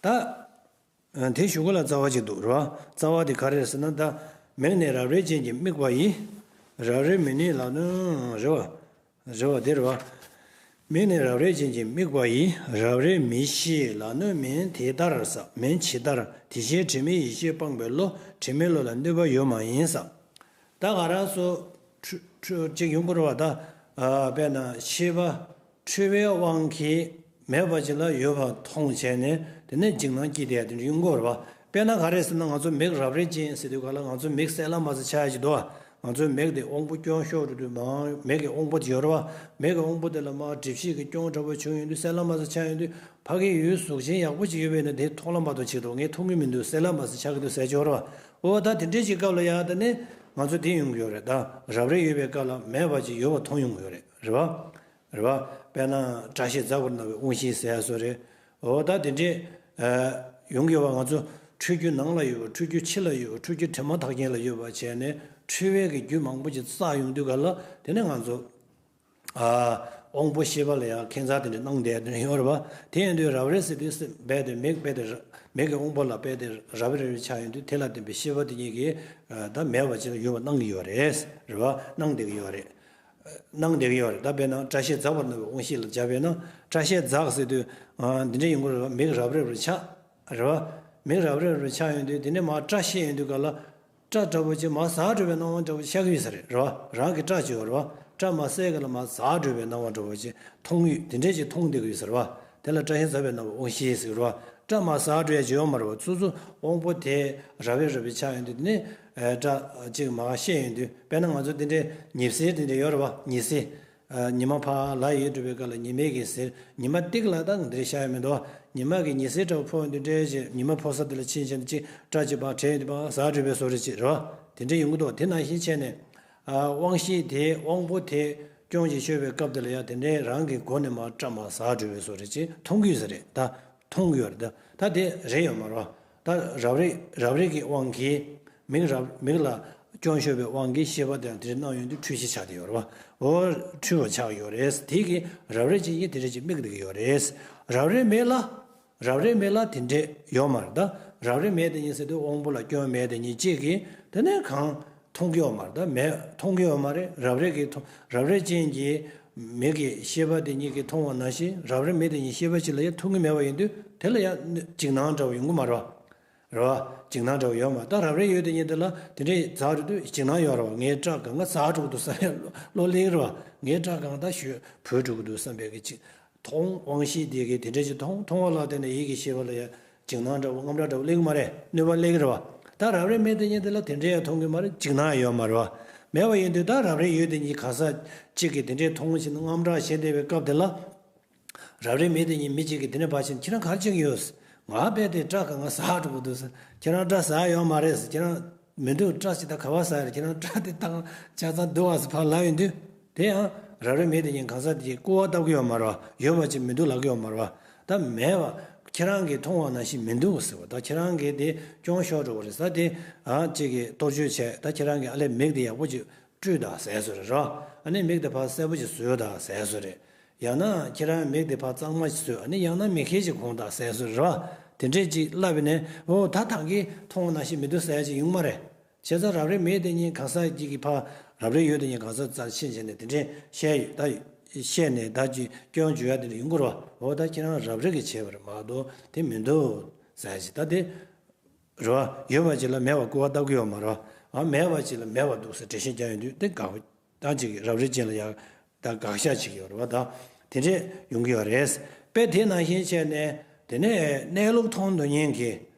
ད། དེའི་གཞུག་གུ་ལ་རྩ་བ་གཅིག་འདུག་རེད་བ། རྩ་བ་དེ་ག་རེ་རེད་ཟེར་ན་ད། མིག་ནི་རབ་རིབ་ཅན་གྱི་དམིགས་པ་ཡིས། རབ་རིབ་མི་ནུས་ལ་ནི་རེད་བ། རེད་བ་དེ་རེད་བ། མིག་ནི་རབ་རིབ་ཅན་གྱི་དམིགས་པ་ཡིས། རབ་རིབ་མི་ཤེས་ལ་ནི་མིན་དེ་ལྟར་ཟེར། མིན་ཇི་ལྟར་དེ་བཞིན་དྲི་མེད་ཡེ་ཤེས་སྤངས་པའི་བློ། དྲི་མེད་བློ་ལ་གནོད་པ་ཡོད་མ་ཡིན་ཟེར། ད་ང་རང་ཚོ་འཁྲུལ་འཁྲུལ་ཅིག་ཡོང་གི་རེད་བ་ད། ཨ་དཔེར་ན་ཤེས་པ་འཁྲུལ་པའི་དབང་གིས་མེད་པ་ཅིག་ལ་ཡོད་པ་མཐོང་བྱས་ནས་དེ་ནས་འཇིགས་སྣང་སྐྱེས་བསྡད་ཡ་དེ་འདྲ་ཡོང་གི་རེད་བ། དཔེར་ན་ག་རེ་ཟེར་ན་ང་ཚོ་མིག་རབ་རིབ་ཅན་ཟེར་དུས་ག་ལ་ང་ཚོ་མིག་གསལ་ལ་མ་གསལ་ཆགས་ཡ་ཅིག་འདུག་བ། ང་ཚོའི་མིག་དེ་དབང་པོ་སྐྱོན་ཤོར་འགྲོ་དུས་མར་མིག་གི་དབང་པོ་དེ་ཡོད་རེད་བ། མིག་གི་དབང་པོ་དེ་ལ་མར་སྒྲིབ་བྱེད་ཀྱི་སྐྱོན་འདྲ་པོ་བྱུང་ཡོང་དུས་གསལ་ལ་མ་གསལ་ཆགས་ཡོང་དུས་ཕ་གི་ཡུལ་གཟུགས་ཅན་ཡག་པོ་ཅིག་ཡོད་པས་ན་དེ་མཐོང་ལ་མ་མཐོང་ཅིག་འདུག་ངས་མཐོང་གི་མི་འདུག་གསལ་ལ་མ་གསལ་ཆགས་ཀྱི་འདུག་ཟེར་གྱི་ཡོད་རེད་བ། འོ་ད་དེ་འདྲའི་ཅིག་སྐབས་ལ་ཡ་ད་ནི་ང་ཚོ་དེ་ཡོང་གི་ཡོད་རེད་ད། རབ་རིབ་ཡོད་པའི་སྐབས་ལ་མེད་པ་ཅིག་ཡོད་པ་མཐོང་ཡོང་གི་ཡོད་རེད། རེད་བ། རེད་བ། དཔེར་ན་སྐྲ་ཤད་འཛག་པར་སྣང་བའི་དབང་ཤེས་ཟེར་ཡ་བཟོ་རེད། འོ་ད་དེ་འདྲས་ཡོང་གི་ཡོད་བ། ང་ཚོ་འཁྲུལ་རྒྱུ་ནང་ལ་ཡོད་པ་འཁྲུལ་རྒྱུ་ཕྱི་ལ་ཡོད་པ་འཁྲུལ་རྒྱུ་དྲི་མ་ཐག་ཅན་ལ་ཡོད་པ་བྱས་ནས་འཁྲུལ་བའི་གི་རྒྱུ་མང་པོ་ཅིག་བསགས་ཡོང་དུས་ག་ལ་དེ་ནས་ང་ཚོ་དབང་པོ་ཤེས་པ་ལ་ཡང་ཁྱད་མཚར་དེ་འདྲ་སྣང་བསྡད་དེ་འདྲ་ཡོད་རེད་བ། དེ་ཡིན་དུས་རབ་རིབ་ཟེར་དུས་རྦད་དེ་མིག་རྦད་དེ་མིག་གི་དབང་པོ་ལ་རྦད་དེ་རབ་རིབ་རིབ་ཆགས་ཡོང་དུས་དེ་ལ་བརྟེན་པའི་ཤེས་པ་དེ་ཉིད་ཀྱིས་ད་མེད་པ་ཅིག་ལ་ཡོད་པ་སྣང་གི་ཡོད་རེད། རེད་བ། སྣང་བསྡད་ཀྱི་ཡོད་རེད། སྣང་བསྡད་ཀྱི་ཡོད་རེད། ད་དཔེར་ན་སྐྲ་ཤད་འཛག་པར་སྣང་བའི་དབང་ཤེས་ལ་སྦྱར་བས་ན་སྐྲ་ཤད་འཛག་ཟེར་དུས་འདི་འདྲ་ཡོང་གི་རེད་བ། མིག་རབ་རིབ་རིབ་ཆགས། རེད་བ། མིག་རབ་རིབ་རིབ་ཆགས་ཡོང་དུས་དེ་ནས་མར་སྐྲ་ཤད་ཡོང་དུས་ག་ལ་སྐྲ་འདྲ་པོ་ཅིག་མར་ཟག་འགྲོ་བའི་སྣང་བ་འདྲ་པོ་ཤར་གྱི་ཡོད་ས་རེད། རེད་བ། རང་གི་སྐྲ་ཅིག་ཡོད་རེད་བ། སྐྲ་མར་གསལ་ག་ལ་མར་ཟག་འགྲོ་བའི་སྣང་བ་འདྲ་པོ་ཅིག་མཐོང་ཡོད། དེ་འདྲས་ཅིག་མཐོང་བསྡད་ཀྱི་ཡོད་ས་རེད་བ། དེ་ལ་སྐྲ་ཤད་འཛག་པའི་སྣང་བའི་དབང་ཤེས་ཟེར་གྱི་རེད་བ། སྐྲ་མར་ཟག་འགྲོ་ཡ་ཅིག་ཡོད་མ་རེད་བ། སོ་སོ་དབང་པོ་དེ་རབ་རིབ་རིབ་ཆགས་ཡོང་དུས་དེ་ནས་སྐྲ་ཅིག་མར་ཤད་ཡོང་དུས་དཔེར་ན་ང་ཚོ་དེ་འདྲས་ཉི་ཟེར་དེ་འདྲས་ཡོད་རེད་བ། ཉི་ཟེར། ཉི་མ་ཕར་ལ་ཡོད་འགྲོ་བའི་སྐབས་ལ་ཉི་མའི་གི་ཟེར་ཉི་མ་ཏིག་ལ་ད་འདིར་ཤར་ཡོད་མི་འདུག་ཉི་མ་གི་ཉི་ཟེར་འདྲ་བོ་ཕོག་འདི་འདྲའི་ཞེས་ཉི་མ་ཕོག་ས་དེ་ལ་ཕྱིན་ཕྱིན་ཅིག་སྐྲ་ཅིག་ཕར་བྲེགས་འདི་ཕར་ཟག་འགྲོ་བའི་བཟོ་འདྲ་ཅིག་རེད་བ། དེ་འདྲ་ཡོང་གི་འདུག་དེ་ནང་བཞིན་བྱས་ནས་དབང་ཤེས་དེ་དབང་པོ་དེ་སྐྱོན་ཅིག་ཤོར་བའི་སྐབས་དེ་ལ་ཡང་དེ་འདྲའི་རང་གི་སྒོ་ནས་མར་སྐྲ་མར་ཟག་འགྲོ་བའི་བཟོ་འདྲ་ཅིག་མཐོང་གི་ཡོད་ས་རེད་ད། མཐོང་གི་ཡོད་རེད་ད། ད་དེ་རེད་ཡོད་མ་རེད་བ། ད་རབ་རིབ་རབ་རིབ་ཀྱི་དབང་གིས་མིག་རབ་མིག་ལ་སྐྱོན་ཤོར་བའི་དབང་གིས་ཤེས་པ་དེ་ཡང་དེ་འདྲ་སྣང་ཡོང་དུས་འཁྲུལ་ཤེས་ཆགས་བསྡད་ཡོད་རེད་བ། འོ་འཁྲུལ་བ་ཆགས་ཡོད་རེད། དེ་གིས་རབ་རིབ་ཅན་གྱིས་དེ་འདྲ་ཅིག་དམིགས་བསྡད་ཀྱི་ཡོད་རེད། རབ་རིབ་མེད་ལ་རབ་རིབ་མེད་ལ་དེ་འདྲ་ཡོད་མ་རེད་ད། རབ་རིབ་མེད་དེ་ཉིད་ཟེར་དུས་དབང་པོ་ལ་སྐྱོན་མེད་དེ་ཉིད་གཅིག་གིས་དེ་ནས་གང་མཐོང་གི་ཡོད་མ་རེད། ད་མེད་མཐོང་གི་ཡོད་མ་རེད། རབ་རིབ་ཀྱི་མཐོང་རབ་རིབ་ཅན་གྱི་མིག་གི་ཤེས་པ་དེ་ཉིད་ཀྱིས་མཐོང་བ་ནང་བཞིན་རབ་རིབ་མེད་དེ་ཉིད་ཤེས་པ་ཅིག་ལ་ཡང་མཐོང་གི་མེད་པ་ཡིན་དུས་དེ་ལ་ཡང་འཇིགས་སྣང་འདྲ་བོ་ཡོང་གི་མ་རེད་བ། རེད་བ། འཇིགས་སྣང་འདྲ་བོ་ཡོད་མ་རེད། ད་རབ་རིབ་ཡོད་དེ་ཉིད་དེ་ལ་དེ་འདྲའི་ཛ་རུ་དུས་འཇིགས་སྣང་ཡོད་རེད་བ། ངའི་སྐྲ་གང་ག་ཟག་འགྲོ་གི་འདུག་བསམ་ཡ་བློ་གླེང་རེད་བ། ངའི་སྐྲ་གང་ད་ཞོ་བུད་འགྲོ་གི་འདུག་བསམ་པའི་གི་ཅིག་མཐོང་དབང་ཤེས་དེ་གིས་དེ་འདྲ་ཅིག་མཐོང་མཐོང་བ་ལ་བརྟེན་ནས་ཡིད་ཀྱི་ཤེས་པ་ལ་ཡང་འཇིགས་སྣང་འདྲ་བོ་དངངས་སྐྲག་འདྲ་བོ་སླེབས་ཀྱི་མ་རེད། གནོད་པ་སླེབས་ཀྱི་རེད་བ། ད་རབ་རིབ་མེད་དེ་ཉིད་དེ་ལ་དེ་འདྲ་ཡང་མཐོང་གི་མ་རེད། འཇིགས་སྣང་ཡང་ཡོད་མ་རེད་བ། མེད་པ་ཡིན་དུས་ད་རབ་རིབ་ཡོད་དེ་ཉིད་གང་ཟག་གཅིག་གིས་དེ་འདྲའི་མཐོང་བཞིན་དངངས་སྐྲག་བྱེད་བསྡད་པའི་སྐབས་དེ་ལ། རབ་རིབ་མེད་དེ་ཉིད་མི་གཅིག་གིས་དེ་ནས་ཕར་ཕྱིན་ཁྱེད་རང་ག་རེ་བྱེད་ཀྱི་ཡོད། ང་རྦད་དེ་སྐྲ་གང་ག་ཟག་འགྲོ་གི་འདུག་ཟེར། ཁྱེད་རང་སྐྲ་ཟག་ཡོད་མ་རེད་ཟེར། ཁྱེད་རང་མི་འདུག་སྐྲ་ཅིག་ད་ག་བ་ཟག་ཡོད་རེད། ཁྱེད་རང་སྐྲ་དེ་བཏང་ཆ་ཚང་འདུག་བ་ཟེར་ཕར་ལབ་ཡོང་དུས། དེ་ཡང་རབ་རིབ་མེད་དེ་ཉིད་གང་ཟག་དེ་སྐུར་བ་བཏབ་ཀྱི་ཡོད་མ་རེད་བ། ཡོད་པ་ཅིག་མི་འདུག་ལབ་ཀྱི་ཡོད་མ་རེད་བ། ད་མེད་པ་ཁྱེད་རང་གིས་མཐོང་བ་ནང་བཞིན་མི་འདུག་ཟེར་བ། ད་ཁྱེད་རང་གིས་དེ་གྱོང་ཤོར་འགྲོ་བ་རེད་ཟེར། དེ་ཨ་གཅིག་གིས་གཏོར་བཅོས་བྱས། ད་ཁྱེད་རང་གིས་ཨ་ལས་མིག་དེ་ཡག་པོ་ཅིག་བཀྲུས་དང་ཟེར་བཟོ་རེད་རོ། ཨ་ནི་མིག་དེ་ཕར་གསལ་པོ་ཅིག་བཟོས་དང་ཟེར་བཟོ་རེད། ཡང་ན་ཁྱེད་རང་མིག་དེ་ཕར་གཙང་མ་ཞིག་བཟོས། ཨ་ནི་ཡང་ན་མེ་ཁྱེར་ཞིག་གོན་དང་ཟེར་བཟོ་རེད་རོ། དེ་འདྲས་ཅིག་ལབ་པ་ནས་འོ་ད་ད་གིན་མཐོང་བ་ནང་བཞིན་མི་འདུག་ཟེར་ཡ་ཅིག་ཡོང་མ་རེད། བྱས་ཙང་རབ་རིབ་མེད་དེ་ཉིད་གང་ཟག་གཅིག་གིས་ཕར་རབ་རིབ་ཡོད་དེ་ཉིད་གང་ཟག་རྩར་ཕྱིན་བྱས་ནས་དེ་འདྲས་བཤད་ཡོད་ད། བཤད་ནས་ད་ཅིག་སྐྱོན་བརྗོད་ཡ་དེ་འདྲ་ཡོང་གི་རེད་བ། འོ་ད་ཁྱེད་རང་རབ་རིབ་ཀྱིས་བྱས་པ་རེད་མ་གཏོགས་དེ་མི་འདུག་ཟེར་ཡ་ཅིག་ད་དེ། རེད་བ། ཡོད་པ་ཅིག་ལ་མེད་པ་སྐུར་བ་བཏབ་ཀྱི་ཡོད་མ་རེད་བ། ཨ་མེད་པ་ཅིག་ལ་མེད་པ་འདུག་ཟེར་འགྲེལ་བཤད་རྒྱག་ཡོང་དུས་དེ་དགག་པ། ད་ཅིག་རབ་རིབ་ཅན་ལ་ཡང་ད་དགག་བཞག་བྱེད་ཀྱི་ཡོད་རེད་བ། ད་དེ་འདྲས་ཡོང་གི་ཡོད་རེད། དཔེ་དེ་ནང་བཞིན་བྱས་ནས་དེ་ནས་གནས་ལུགས་མཐོང་དུ་ཉན་གྱི་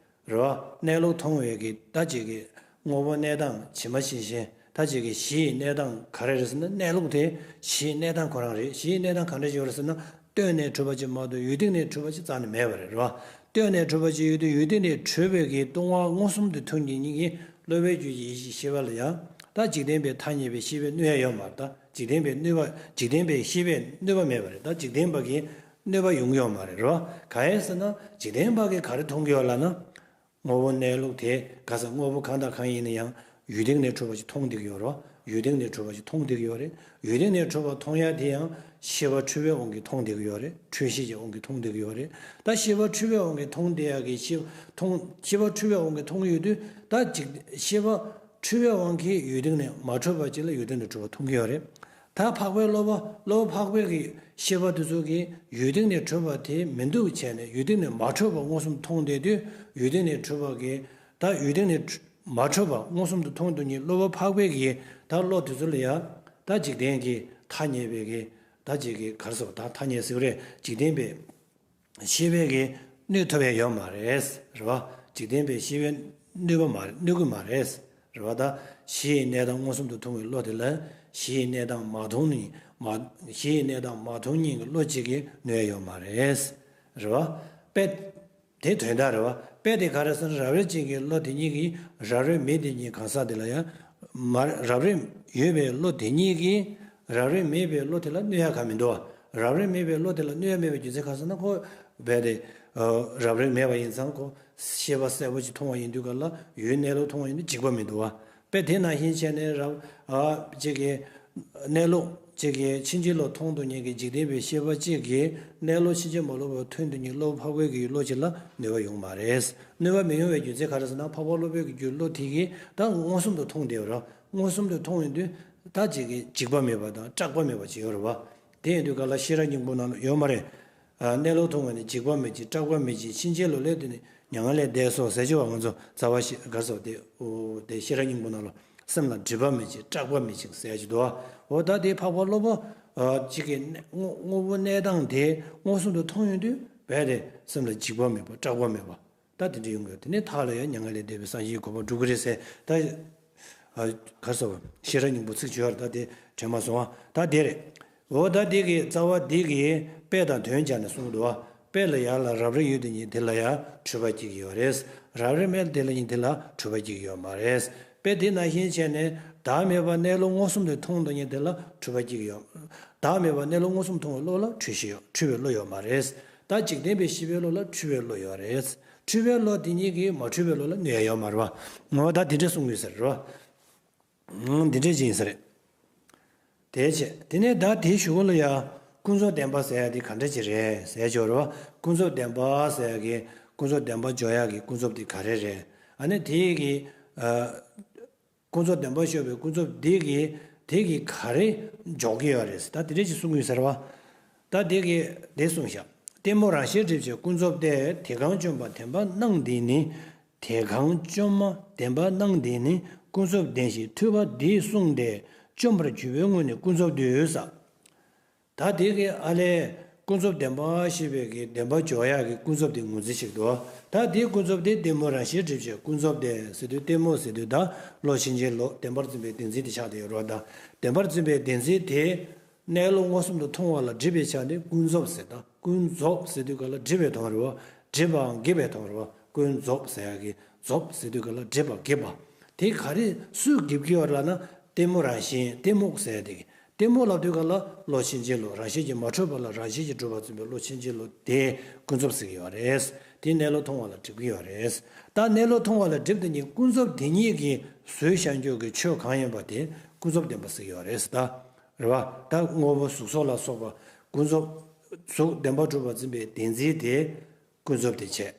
རེད་བ། གནས་ལུགས་མཐོང་བའི་གི་ད་ཅིག་གི་དངོས་པོ་གནས་སྟངས་ཇི་མ་ཇི་བཞིན་ད་ཅིག་གི་གཞི་ཡི་གནས་སྟངས་ག་རེ་རེད་ཟེར་ན། གནས་ལུགས་དེ་གཞི་ཡི་གནས་སྟངས་ཁོ་རང་རེད། གཞི་ཡི་གནས་སྟངས་ག་འདྲ་ཅིག་ཡོད་རེད་ཟེར་ན། སྟོད་ནས་གྲུབ་པ་ཅིག་མ་གཏོགས་ཡུལ་སྟེང་ནས་གྲུབ་པ་ཅིག་རྩ་ནས་མེད་པ་རེད་རོ། སྟོད་ནས་གྲུབ་པ་ཅིག་ཡོད་དུས་ཡུལ་སྟེང་ནས་གྲུབ་པའི་གི་སྟོང་པ་མངོན་སུམ་དུ་མཐོང་གི་ཉིད་ཀྱི་སློབ་པའི་རྒྱུ་ཡི་ཡེ་ཤེས་ཤེས་པ་ལ་ཡང་ད་འཇིག་རྟེན་པའི་ཐ་སྙད་པའི་ཤེས་པས་གནོད་ཡ་ཡོད་མ་རེད། ད་འཇིག་རྟེན་པའི་གནོད་པ་འཇིག་རྟེན་པའི་ཤེས་པས་གནོད་པ་མེད་པ་རེད། ད་འཇིག་རྟེན་པ་གི་གནོད་པ་ཡོང་གི་ཡོད་མ་རེད་རོ། གང་ཡིན་ཟེར་ན་འཇིག་རྟེན་པ་གིས་ག་རེ་མཐོང་གི་ཡོད་ལབ་ན། དངོས་པོ་གནས་ལུགས་དེ་ག་ས་དངོས་པོ་གང་དང་གང་ཡིན་ན་ཡང་ཡུལ་སྟེང་ནས་གྲུབ་པ་ཅིག་མཐོང་བསྡད་ཀྱི་ཡོད་རེད། ཡུལ་སྟེང་ནས་གྲུབ་པ་ཅིག་མཐོང་བསྡད་ཀྱི་ཡོད་རེད། ཡུལ་སྟེང་ནས་གྲུབ་པ་མཐོང་ཡ་དེ་ཡང་ཤེས་པ་འཁྲུལ་པའི་དབང་གིས་མཐོང་བསྡད་ཀྱི་ཡོད་རེད། འཁྲུལ་ཤེས་ཀྱི་དབང་གིས་མཐོང་བསྡད་ཀྱི་ཡོད་རེད། ད་ཤེས་པ་འཁྲུལ་པའི་དབང་གིས་མཐོང་བསྡད་ཡ་གི་ཤེས་མཐོང་ཤེས་པ་འཁྲུལ་པའི་དབང་གིས་མཐོང་གི་ཡོད་དུས་ད་ཅིག་ཤེས་པ་འཁྲུལ་པའི་དབང་གིས་ཡུལ་སྟེང་ནས་མ་གྲུབ་པ་ཅིག་ལ་ཡུལ་སྟེང་ནས་གྲུབ་པ་མཐོང་གི་ཡོད་རེད། ད་འཕགས་པའི་སློབ་པ་སློབ་པ་འཕགས་པའི་གི་ཤེས་པ་དེ་ཚོ་གིས་ཡུལ་སྟེང་ནས་གྲུབ་པ་དེ་མི་འདུག་བྱས་ནས་ཡུལ་སྟེང་ནས་མ་གྲུབ་པ་མངོན་སུམ་མཐོང་བསྡད་དུས་ཡུལ་སྟེང་ནས་གྲུབ་པ་གི་ད་ཡུལ་སྟེང་ནས་གྲུ- མ་གྲུབ་པ་མངོན་སུམ་དུ་མཐོང་དུ་ཉིད་སློབ་པ་འཕགས་པའི་གི་ད་བློ་དེ་ཚོ་ལ་ཡང་ད་འཇིག་རྟེན་གྱི་ཐ་སྙད་པའི་གི་ད་ཅིག་གི་ག་རེ་ཟེར་བ་ད་ཐ་སྙད་ཟེར་བ་རེད། འཇིག་རྟེན་པའི་ཤེས་པས་ཀྱིས་གནོད་ཐུབ་ཡ་ཡོད་མ་རེད། རེད་བ། འཇིག་རྟེན་པའི་ཤེས་པས་གནོད་པ་མ་རེད། གནོད་ཀྱི་མ་རེད། རེད་བ། ད་གཞི་ཡི་གནས་སྟངས་མངོན་སུམ་དུ་མཐོང་བའི་བློ་དེ་ལ་གཞི་ཡི་གནས་སྟངས་མ་མཐོང་ནི་མ་གཞི་ཡི་གནས་སྟངས་མ་མཐོང་ཉིད་ཀྱི་བློ་གཅིག་གིས་གནོད་ཡ་ཡོད་མ་རེད། རེད་བ། དཔེ་དེ་དོན་དག་རེད་བ། དཔེ་དེ་ག་རེ་ཟེར་ན་རབ་རིབ་ཅན་གྱི་བློ་དེ་ཉིད་ཀྱིས་རབ་རིབ་མེད་དེ་ཉིད་གང་ཟག་དེ་ལ་ཡང་མ་རབ་རིབ་ཡོད་པའི་བློ་དེ་ཉིད་ཀྱིས། རབ་རིབ་མེད་པའི་བློ་དེ་ལ་གནོད་ཡ་གང་མི་འདུག་བ། རབ་རིབ་མེད་པའི་བློ་དེ་ལ་གནོད་ཡ་མེད་པའི་རྒྱུ་མཚན་གང་ཟེར་ན་ཁོ་རྦད་དེ་རབ་རིབ་མེད་པ་ཡིན་ཙང་ཁོ་ཤེས་པ་གསལ་པོ་ཅིག་མཐོང་བ་ཡིན་དུས་ག་ལ་ཡུལ་གནས་ལུགས་མཐོང་བ་ཡིན་དུས་འཇིགས་པ་མི་འདུག་བ། དཔེ་དེ་ནང་བཞིན་བྱས་ནས་རབ་ཨ་ཅིག་གི་གནས་ལུགས་ཅིག་གི་ཕྱིན་ཅི་ལོག་མཐོང་དུ་ཉིད་ཀྱི་འཇིག་རྟེན་པའི་ཤེས་པ་ཅིག་གིས་གནས་ལུགས་ཕྱིན་ཅི་མ་ལོག་པར་མཐོང་དུ་ཉིད་བློ་འཕགས་པའི་གི་བློ་ཅིག་ལ་གནོད་པ་ཡོང་མ་རེད། གནོད་པ་མི་ཡོང་བའི་རྒྱུ་མཚན་ག་རེ་ཟེར་ན་འཕགས་པ་སློབ་དཔོན་གྱི་རྒྱུད་བློ་དེ་གིས་ད་མངོན་སུམ་དུ་མཐོང་བསྡད་པ་རེད། མངོན་སུམ་དུ་མཐོང་ཡོང་དུས་ད་ཅིག་གི་འཇིགས་པ་མེད་པ་དང་སྐྲག་པ་མེད་པ་ཅིག་ཡོད་རེད་བ། དེ་ཡིན་དུས་ག་ལ་ཤེས་རབ་སྙིང་པོ་ནང་ལ་ཡོད་མ་རེད། ཨ་གནས་ལུགས་མཐོང་བ་ནི་འཇིགས་པ་མེད་ཅིང་སྐྲག་པ་མེད་ཅིང་ཕྱིན་ཅི་ལོག་ལས་དེ་ནི་མྱ་ངན་ལས་འདས་སོ་ཟེར་ཅིག་བ་ང་ཚོ་རྩ་བ་ཤེས་ག་རེ་ཟེར་དེ་ཨོ་དེ་ཤེས་རབ་སྙིང་པོ་ནང་ལ་སེམས་ལ་སྒྲིབ་པ་མེད་ཅིང་སྐྲག་པ་མེད་ཅིང་ཟེར་ཡ་ཅིག་འདུག་བ། འོ་ད་དེ་འཕགས་པ་སློབ་པོ་ཨ་ཅིག་གི་དངོས་དངོས་པོ་གནས་སྟངས་དེ་མངོན་སུམ་དུ་མཐོང་ཡོང་དུས་རྦད་དེ་སེམས་ལ་འཇིགས་པ་མེད་པ་སྐྲག་པ་མེད་པ། ད་དེ་འདྲ་ཡོང་གི་ཡོད། དེ་ནས་མཐའ་ལ་ཡང་མྱ་ངན་ལས་འདས་པའི་སངས་རྒྱས་ཀྱི་གོ་འཕང་འགྲུབ་ཀྱི་རེད་ཟེར། ད་ཨ་ག་རེ་ཟེར་བ་ཤེས་རབ་སྙིང་པོ་ཚིག་བརྗོད་ཡ་ད་དེ་དྲན་མ་སོང་བ་ད་དེ་རེད། འོ་ད་དེ་གི་རྩ་བ་འདི་གི་དཔེ་དང་དོན་སྦྱར་ནས་གསུངས་འདུག་བ། དཔེ་ལ་ཡར་ལ་རབ་རིབ་ཡོད་དེ་ཉིད་དེ་ལ་ཡང་འཁྲུལ་པ་སྐྱེ་གི་ཡོད་རེད། རབ་རིབ་མེད་དེ་ལ་ཉིད་དེ་ལ་འཁྲུལ་པ་སྐྱེ་གི་ཡོད་མ་རེད། དཔེ་དེ་ནང་བཞིན་བྱས་ནས་བདག་མེད་པ་གནས་ལུགས་མངོན་སུམ་དུ་མཐོང་དེ་ཉིད་དེ་ལ་འཁྲུལ་པ་སྐྱེ་གི་ཡོད། བདག་མེད་པ་གནས་ལུགས་མངོན་སུམ་མཐོང་བའི་བློ་ལ་འཁྲུལ་ཤེས་ཡོད་འཁྲུལ་བའི་བློ་ཡོད་མ་རེད། ད་འཇིག་རྟེན་པའི་ཤེས་པའི་བློ་ལ་འཁྲུལ་བའི་བློ་ཡོད་རེད། འཁྲུལ་བའི་བློ་དེ་ཉིད་ཀྱིས་མ་འཁྲུལ་བའི་བློ་ལ་གནོད་ཡ་ཡོད་མ་རེད་བ། ངོ་བོ་ད་དེ་འདྲས་གསུང་གི་ཡོད་ས་རེད་བ། འདི་འདྲས་ཅིག་ཡིན་ས་རེད། དེའི་ཕྱིར་དེ་ནས་ད་དེའི་གཞུག་གུ་ལ་ཡ་ཀུན་རྫོབ་བདེན་པ་ཟེར་ཡ་དེ་ག་འདྲ་ཅིག་རེད་ཟེར་ཆོག་རེད་བ། ཀུན་རྫོབ་བདེན་པ་ཟེར་ཡ་གི་ ཀུན་རྫོབ་བདེན་པ་འཇོག་ཡག་གི་ཀུན་རྫོབ་དེ་ག་རེ་རེད། ཨ་ནི་དེ་གི་ཨ། ཀུན་རྫོབ་བདེན་པར་ཤོད་པའི་ཀུན་རྫོབ་འདི་གིས་དེ་གིས་ག་རེ་འཇོག་གི་ཡོད་རེད་ཟེར། ད་དེ་འདྲ་ཞིག་གསུང་གི་ཡོད་ཟེར་བ། ད་དེ་གིས་དེ་གསུངས་ཤག་གཏི་མུག་རང་བཞིན་སྒྲིབ་བྱེད་ཀུན་རྫོབ་སྟེ། དེ་གང་བཅོམ་པ་བདེན་པར་སྣང་འདི་ནི། དེ་གང་བཅོམ་པ་བདེན་པར་སྣང་འདི་ནི། ཀུན་རྫོབ་བདེན་ཞེས་ཐོས་པ་འདིས་གསུངས་ཏེ། བཅོམ་པར་གྱུར་པའི་སྔོན་ནས་ཀུན་རྫོབ་དུས་ཟེར། ད་དེ་གི་ཨ་ལས་ཀུན་རྫོབ་བདེན་པ་ཞེས་པའི་གི་བདེན་པ་འཇོག་ཡག་གི་ཀུན་རྫོབ་དེ་ངོས་འཛིན་ཞིག་འདུག་ད་དེའི་ཀུན་རྫོབ་དེ་གཏི་མུག་རང་བཞིན་སྒྲིབ་བྱེད་ཀུན་རྫོབ་དེ་ཟེར་དུས། གཏི་མུག་ཟེར་དུས་ད་བློ་ཕྱིན་ཅི་ལོག་བདེན་པར་འཛིན་པའི་བདེན་འཛིན་དེ་ཆགས་བསྡད་ཡོད་རེད་བ། ད་བདེན་པར་འཛིན་པའི་བདེན་འཛིན་དེ་གནས་ལུགས་མངོན་སུམ་དུ་མཐོང་བ་ལ་སྒྲིབ་པའི་ཆ་ནས་ཀུན་རྫོབ་ཟེར། ད་ཀུན་རྫོབ་ཟེར་དུས་ག་ལ་སྒྲིབ་པའི་དོན་རེད་བ། སྒྲིབ་པའམ་གྲིབ་པའི་དོན་རེད་བ། ཀུན་རྫོབ་ཟེར་ཡག་གི་རྫོབ་ཟེར་དུས་ག་ལ་སྒྲིབ་པ་གྲིབ་པ། དེ་ག་རེ་སུས་གྲིབ་ཀྱི་ཡོད་ལབ་ན། གཏི་མུག་རང་བཞིན། གཏི་མུག་ཟེར་དེ་གི་གཏི་མུག་ལབ་དུས་ག་ལ་བློ་ཕྱིན་ཅི་ལོག་རང་བཞིན་གྱིས་མ་གྲུབ་པ་ལ་རང་བཞིན་གྱིས་གྲུབ་པར་འཛིན་པའི་བློ་ཕྱིན་ཅི་ལོག་དེ་ཀུན་རྫོབ་ཟེར་གྱི་ཡོད་རེད། དེ་གནས་ལུགས་མཐོང་བ་ལ་སྒྲིབ་ཀྱི་ཡོད་རེད། ད་གནས་ལུགས་མཐོང་བ་ལ་སྒྲིབ་དེ་ཉིད་ཀུན་རྫོབ་དེ་ཉིད་ཀྱིས་བཟོས་བཞག་རྒྱུ་གི་ཆོས་གང་ཡིན་པ་དེ་ཀུན་རྫོབ་བདེན་པ་ཟེར་གྱི་ཡོད་རེད། ད་རེད་བ། ད་དངོས་པོ་གཟུགས་སོགས་ལ་སོགས་པ་ཀུན་རྫོབ། གཟུགས་བདེན་པར་གྲུབ་པར་འཛིན་པའི་བདེན་འཛིན་དེ་ཀུན་རྫོབ་དེ་བྱས།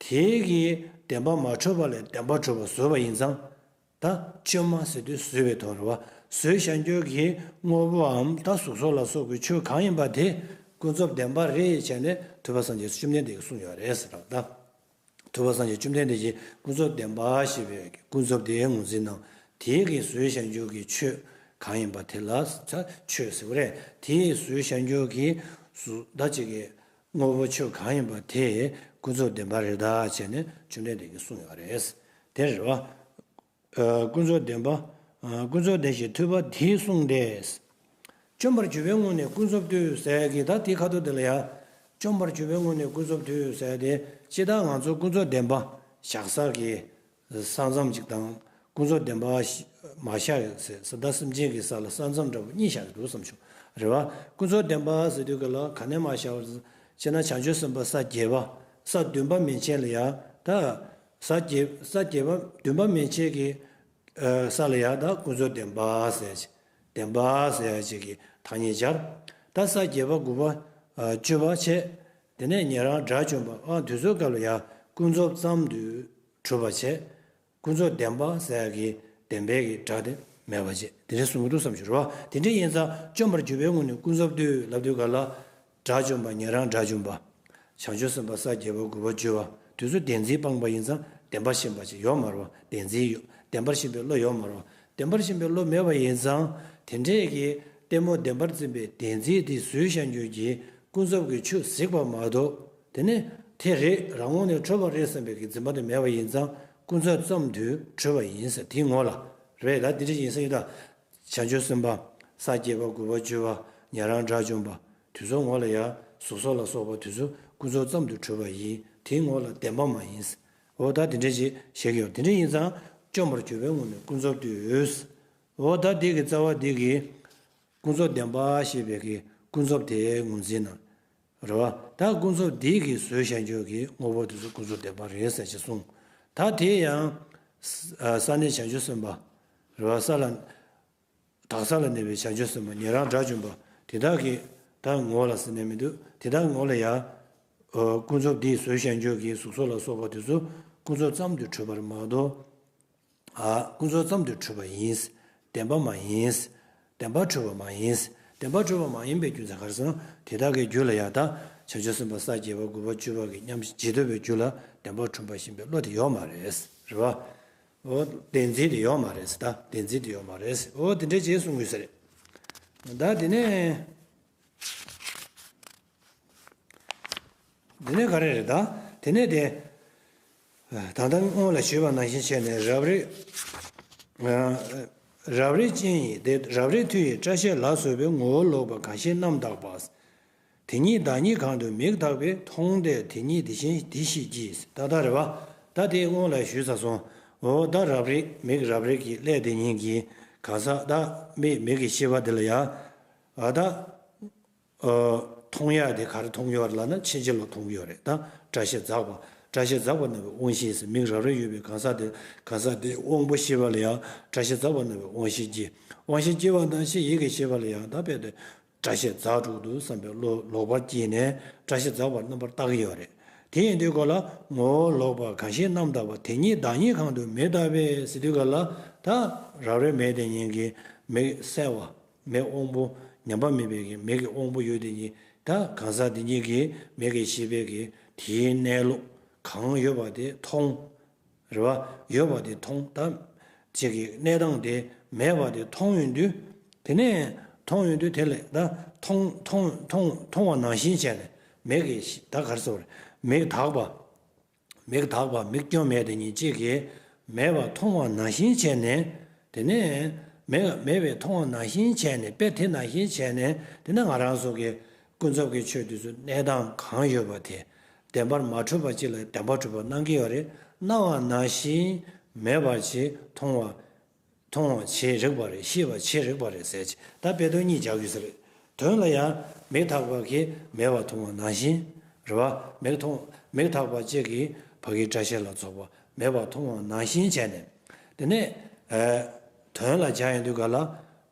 དེ་གིས་བདེན་པར་མ་གྲུབ་པ་ལས་བདེན་པར་གྲུབ་པར་བཟོས་པ་ཡིན་ཙང་། ད་བཅོམ་མ་ཟེར་དུས་བཟོས་པའི་དོན་རེད་བ། བཟོས་བཞག་རྒྱུ་གི་དངོས་པོའམ་ད་གཟུགས་སོགས་ལ་སོགས་པའི་ཆོས་གང་ཡིན་པ་དེ་ཀུན་རྫོབ་བདེན་པ་རེད་བྱས་ནས་ཐུབ་པ་སངས་རྒྱས་སུ་བཅོམ་ལྡན་འདས་ཀྱིས་གསུངས་ཡོད་རེད་ཟེར་བ་ད། ཐུབ་པ་སངས་རྒྱས་བཅོམ་ལྡན་འདས་ཀྱིས་ཀུན་རྫོབ་བདེན་པ་ཞེས་པའི་ཀུན་རྫོབ་དེའི་ངོས་འཛིན་ནང་། དེ་གིས་བཟོས་བཞག་རྒྱུ་གི་ཆོས་གང་ཡིན་པ་དེ་ལ་ཆོས་ཟེར་བ་རེད། དེས་བཟོས་བཞག་རྒྱུ་གི་གཟུགས་ད་ཅིག་གི་དངོས་པོ་ཆོས་གང་ཡིན་པ་དེ་ཀུན་རྫོབ་བདེན་པ་རེད་ད་བྱས་ནས་བཅོམ་ལྡན་འདས་ཀྱིས་གསུངས་ཡོད་རེད། དེ་རེད་བ། ཨ། ཀུན་རྫོབ་བདེན་པ། ཨ། ཀུན་རྫོབ་བདེན་ཞེས་ཐོས་པ་འདིས་གསུངས་ཏེ། བཅོམ་པར་གྱུར་པའི་སྔོན་ནས་ཀུན་རྫོབ་ཏུ་ཟེར་གྱི་ད་དེ་ཁ་ཐུག་དེ་ལ་ཡང་། བཅོམ་པར་གྱུར་པའི་སྔོན་ནས་ཀུན་རྫོབ་ཏུ་ཟེར་ཏེ། སྤྱིར་བཏང་ང་ཚོ་ཀུན་རྫོབ་བདེན་པ་བཞག་ས་གི་ས་མཚམས་ཅིག་དང་། ཀུན་རྫོབ་བདེན་པ་མ་བཞག་ཟེར་ས་ད་སེམས་ཅན་གྱི་ས་ལ་ས་མཚམས་འདྲ་པོ་གཉིས་བཞག་གི་འདུག་བསམ་བྱུང་། རེད་བ། ཀུན་རྫོབ་བདེན་པ་ཟེར་དུས་ག་ལ་ག་ནས་མ་བཞག་པ་ཟེར་ན། བྱང་ཆུབ་སེམས་དཔའ་ས་བརྒྱད་པ། ས་བདུན་པ་མན་ཆད་ལ་ཡང་ད། ས་བརྒྱད་ས་བརྒྱད་པ་བདུན་པ་མན་ཆད་ཀྱི་ས་ལ་ཡང་ད་ཀུན་རྫོབ་བདེན་པ་ཟེར་ཡ་ཅིག་བདེན་པ་ཟེར་ཡ་ཅིག་གི་ཐ་སྙད་སྦྱར། ད་ས་བརྒྱད་པ་དགུ་པ་བཅུ་པ་བྱས། དེ་ནས་ཉན་རང་དགྲ་བཅོམ་པ། ཨ། དུས་ཚོད་སྐབས་ལ་ཡང་ཀུན་རྫོབ་ཙམ་དུ་གྲུབ་པ་བྱས། ཀུན་རྫོབ་བདེན་པ་ཟེར་ཡ་གི་བདེན་པའི་གི་སྒྲ་དེ་མེད་པ་བྱས། དེ་འདྲ་གསུང་གི་འདུག་བསམ་བྱུང་རེད་བ། དེ་འདྲ་ཡིན་ཙང་བཅོམ་པར་གྱུར་པའི་སྔོན་ནས་ཀུན་རྫོབ་ཏུ་ལབ་དུས་ག་ལ། དགྲ་བཅོམ་པ། ཉན་རང་དགྲ་བཅོམ་པ། བྱང་ཆུབ་སེམས་དཔའ་ས་བརྒྱད་པ་དགུ་པ་བཅུ་པ་དེ་ཚོ་བདེན་འཛིན་སྤངས་པ་ཡིན་ཙང་བདེན་པར་ཞེན་པ་ཅིག་ཡོད་མ་རེད་བ། བདེན་འཛིན་ཡོད། བདེན་པར་ཞེན་པའི་བློ་ཡོད་མ་རེད་བ། བདེན་པར་ཞེན་པའི་བློ་མེད་པ་ཡིན་ཙང་། དེ་འདྲས་ཀྱི་གཏི་མུག་བདེན་པར་འཛིན་པའི་བདེན་འཛིན་དེ་བཟོས་བཞག་རྒྱུ་གྱི་ཀུན་རྫོབ་ཀྱི་ཆོས་གཟིགས་པ་མ་གཏོགས། དེ་ནི་དེ་རེད། རང་ངོས་ནས་གྲུབ་པ་རེད་བསམ་པའི་གི་འཛིན་པ་དེ་མེད་པ་ཡིན་ཙང་ཀུན་རྫོབ་ཙམ་དུ་གྲུབ་པ་ཡིན་ཟེར། དེའི་ངོ་ལ་རེད་ད། དེ་འདྲ་ཡིན་ས་ཡིན་ད། བྱང་ཆུབ་སེམས་དཔའ་ས་བརྒྱད་པ་དགུ་པ་བཅུ་པ། ཉན་རང་དགྲ་བཅོམ་པ། དེ་ཚོ་ངོ་ལ་ཡ་གཟུགས་སོགས་ལ་སོགས་པ་དེ་ཚོ་ཀུན་རྫོབ་ཙམ་དུ་གྲུབ་པ་ཡིན། དེའི་ངོ་ལ་བདེན་པ་མ་ཡིན། འོ་ད་དེ་འདྲ་ཞིག་བཤད་ཀྱི་ཡོད། དེ་འདྲ་ཡིན་ཙང་བཅོམ་པར་གྱུར་པའི་སྔོན་ནས་ཀུན་རྫོབ་ཏུ་ཡོད། འོ་ད་འདི་གི་རྩ་བ་འདི་གི་ཀུན་རྫོབ་བདེན་པ་ཞེས་པའི་གི་ཀུན་རྫོབ་དེའི་ངོས་འཛིན་ནང་རེད་བ། ད་ཀུན་རྫོབ་འདི་གིས་བཟོས་བཞག་རྒྱུ་གི་དངོས་པོ་དེ་ཚོ་ཀུན་རྫོབ་བདེན་པ་རེད་ཟེར་ཅིག་གསུངས། ད་དེ་ཡང་ས་ས་གནས་བྱང་ཆུབ་སེམས་དཔའ་རེད་བ། ས་ལ། དག་ས་ལ་གནས་པའི་བྱང་ཆུབ་སེམས་དཔའ། ཉན་རང་དགྲ་བཅོམ་པ་དེ་དག་གི་ད་ངོ་ལ་ཟེར་ནས་མི་འདུག་དེ་དག་ངོ་ལ་ཡ། ཨོ། ཀུན་རྫོབ་འདིས་བཟོས་བཞག་རྒྱུ་གི་གཟུགས་སོགས་ལ་སོགས་པ་དེ་ཚོ་ཀུན་རྫོབ་ཙམ་དུ་གྲུབ་པ་རེད་མ་གཏོགས། ཨ། ཀུན་རྫོབ་ཙམ་དུ་གྲུབ་པ་ཡིན། བདེན་པ་མ་ཡིན། བདེན་པར་གྲུབ་པ་མ་ཡིན། བདེན་པར་གྲུབ་པ་མ་ཡིན་པའི་རྒྱུ་མཚན་ག་རེ་ཟེར་ན། དེ་དག་གི་རྒྱུད་ལ་ཡང་ད་བྱང་ཆུབ་སེམས་དཔའ་ས་བརྒྱད་པ་དགུ་པ་བཅུ་པ་གི་མཉམ་གཞག་ཇི་ལྟ་བའི་རྒྱུད་ལ་བདེན་པར་གྲུབ་པ་ཞེན་པའི་བློ་དེ་ཡོད་མ་རེད། རེད་བ། འོ། བདེན་འཛིན་དེ་ཡོད་མ་རེད་ཟེར། ད་བདེན་འཛིན་དེ་ཡོད་མ་རེད་ཟེར། འོ་དེ་འདྲ་ཅིག་གསུང་དགོས་ས་རེད། ད་དེ་ནས། དེ་ནས་ག་རེ་རེད་ད། དེ་ནས་དེ། ད་ལྟ་སྔོན་ལ་ཞུས་པ་ནང་བཞིན་བྱས་ནས་རབ་རིབ། རབ་རིབ་ཅན་ཡིན་ཏེ། རབ་རིབ་མཐུ་ཡིས་སྐྲ་ཤད་ལ་སོགས་པའི་ངོ་བོ་ལོག་པ་གང་ཞིག་རྣམ་བརྟགས་པ། དེ་ཉིད་བདག་ཉིད་གང་དུ་མིག་དག་པས་མཐོང་སྟེ་དེ་ཉིད་དེ་བཞིན་དེ་ཤེས་ཀྱིས། ད་ལྟ་རེད་བ། ད་དེ་སྔོན་ལ་ཞུས་ཚར་སོང་། འོ་ད་རབ་རིབ། མིག་རབ་རིབ་ཀྱི་ཀླད་དེ་ཉིད་ཀྱི་གང་ཟག་ད་མིག་མིག་གི་ཤེས་པ་དེ་ལ་ཡ། ཨ་ད། མཐོང་ཡག་དེ་ག་རེ་མཐོང་གི་ཡོད་རེད་ལབ་ན་ཕྱིན་ཅི་ལོག་མཐོང་གི་ཡོད་རེད་ད། སྐྲ་ཤད་འཛག་པ། སྐྲ་ཤད་འཛག་པ་རྣམ་པའི་དབང་ཤེས་ཟེར། མིག་རབ་རིབ་ཡོད་པའི་གང་ཟག་དེ་གང་ཟག་དེའི་དབང་པོ་ཤེས་པ་ལ་ཡང་སྐྲ་ཤད་འཛག་པ་རྣམ་པའི་དབང་ཤེས་སྐྱེ། དབང་ཤེས་སྐྱེ་བ་དང་ཕྱིར་ཡིད་ཀྱི་ཤེས་པ་ལ་ཡང་ད་དཔེ་དེ་སྐྲ་ཤད་འཛག་འགྲོ་གི་འདུག་བསམ་པའི་བློ་ལོག་པ་སྐྱེས་ནས་སྐྲ་ཤད་འཛག་པར་རྣམ་པར་བརྟག་གི་ཡོད་རེད། དེ་ཡིན་དུས་ག་ལ་ངོ་བོ་ལོག་པ་གང་ཞིག་རྣམ་དག་པ། དེ་ཉིད་བདག་ཉིད་གང་དུ་མེད་བཏགས་པས་ཟེར་དུས་ག་ལ། ད་རབ་རིབ་མེ་དེ་ཉིད་ཀྱི་མེ་གསལ་བ། མེ་དབང་པོ་ཉམས་པ་མེད་པའི་གི་མེ་གི་དབང་པོ་ཡོད་དེ་ཉིད། ད་གང་ཟག་དེ་ཉིད་ཀྱི་མེ་གི་ཤེས་པའི་གི་དེའི་གནས་ལུགས་གང་ཡོད་པ་དེ་མཐོང་། རེད་བ། ཡོད་པ་དེ་མཐོང་། ད་ཅིག་གི་གནས་སྟངས་དེ་མེད་པ་དེ་མཐོང་ཡོང་དུས། དེ་ནས་མཐོང་ཡོང་དུས་དེ་ལས་ད་མཐོང་མཐོང་མཐོང་མཐོང་བ་ནང་བཞིན་བྱས་ནས་མེ་གི་ཤི་ད་ག་རེ་ཟེར་དགོས་རེད། མེ་དག་པ། མེ་དག་པ་མིག་སྐྱོན་མེད་དེ་ཉིད་ཅིག་གིས་མེད་པ་མཐོང་བ་ནང་བཞིན་བྱས་ནས། དེ་ནས་མེད་མེད་པའི་མཐོང་བ་ནང་བཞིན་བྱས་ནས། དཔེ་དེ་ནང་བཞིན་བྱས་ནས། དེ་ནས་ང་རང་ཚོ་གི་ཀུན་རྫོབ་ཀྱི་ཆོས་དེ་ཚོ་གནས་སྟངས་གང་ཡོད་པ་དེ། བདེན་པར་མ་གྲུབ་པ་ཅིག་ལ་བདེན་པར་གྲུབ་པ་སྣང་གི་ཡོད་རེད། སྣང་བ་ནང་བཞིན་མེད་པ་ཅིག་མཐོང་བ། མཐོང་བ་བྱེད་རིགས་པ་རེད། ཤེས་པ་བྱེད་རིགས་པ་རེད་ཟེར་གྱི། ད་དཔེ་དོན་གཉིས་སྦྱར་དགོས་ས་རེད། དོན་ལ་ཡང་མེ་དག་པ་གིས་མེད་པ་མཐོང་བ་ནང་བཞིན། རེད་བ། མེ་མཐོང་མེ་དག་པ་གཅིག་གིས་ཕ་གིའི་སྐྲ་ཤད་ལ་སོགས་པ་མེད་པ་མཐོང་བ་ནང་བཞིན་བྱས་ནས། དེ་ནས་ཨ་དོན་ལ་སྦྱར་ཡོང་དུས་ག་ལ།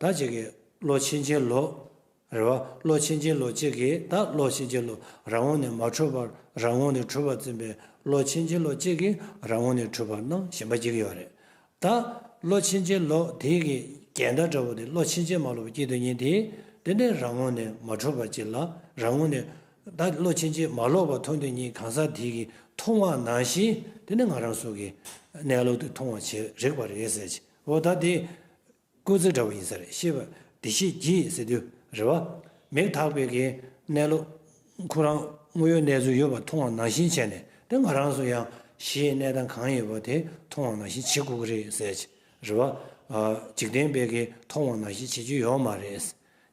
ད་ཅིག་གི་བློ་ཕྱིན་ཅི་ལོག་རེད་བ། བློ་ཕྱིན་ཅི་ལོག་གཅིག་གིས། ད་བློ་ཕྱིན་ཅི་ལོག་རང་ངོས་ནས་མ་གྲུབ་པར་རང་ངོས་ནས་གྲུབ་པར་འཛིན་པའི་བློ་ཕྱིན་ཅི་ལོག་གཅིག་གིས་རང་ངོས་ནས་གྲུབ་པར་སྣང་ཞེན་པ་སྐྱེ་གི་ཡོད་རེད། ད་བློ་ཕྱིན་ཅི་ལོག་དེ་གི་འགལ་ཟླ་འདྲ་བོ་དེ། བློ་ཕྱིན་ཅི་མ་ལོག་པ་སྐྱེ་དུས་ཉིད་དེ། དེ་ནས་རང་ངོས་ནས་མ་གྲུབ་པ་ཅིག་ལ། རང་ངོས་ནས་ད་བློ་ཕྱིན་ཅི་མ་ལོག་པ་མཐོང་དུས་ཉིད་གང་ཟག་དེ་གིས་མཐོང་བ་ནང་བཞིན། དེ་ནས་ང་རང་ཚོ་གི་གནས་ལུགས་དེ་མཐོང་བ་བྱེད་རིགས་པ་རེད་ཟེར་གྱི། འོ་ད་དེ། སྐུལ་ཚིག་འདྲ་བོ་ཡིན་ས་རེད། ཤེས་པ་དེ་ཤེས་བགྱིས་ཟེར་དུས། རེད་བ། མེ་དག་པའི་གི་གནས་ལུགས་ཁོ་རང་དངོས་ཡོད་གནས་ཚུལ་ཡོད་པ་མཐོང་བ་ནང་བཞིན་བྱས་ནས། དེ་ང་རང་ཚོ་ཡང་གཞིའི་གནས་སྟངས་གང་ཡོད་པ་དེ་མཐོང་བ་ནང་བཞིན་བྱེད་དགོས་ཀྱི་རེད་ཟེར་གྱི། རེད་བ། ཨ། འཇིག་རྟེན་པའི་གི་མཐོང་བ་ནང་བཞིན་བྱེད་རྒྱུ་ཡོད་མ་རེད།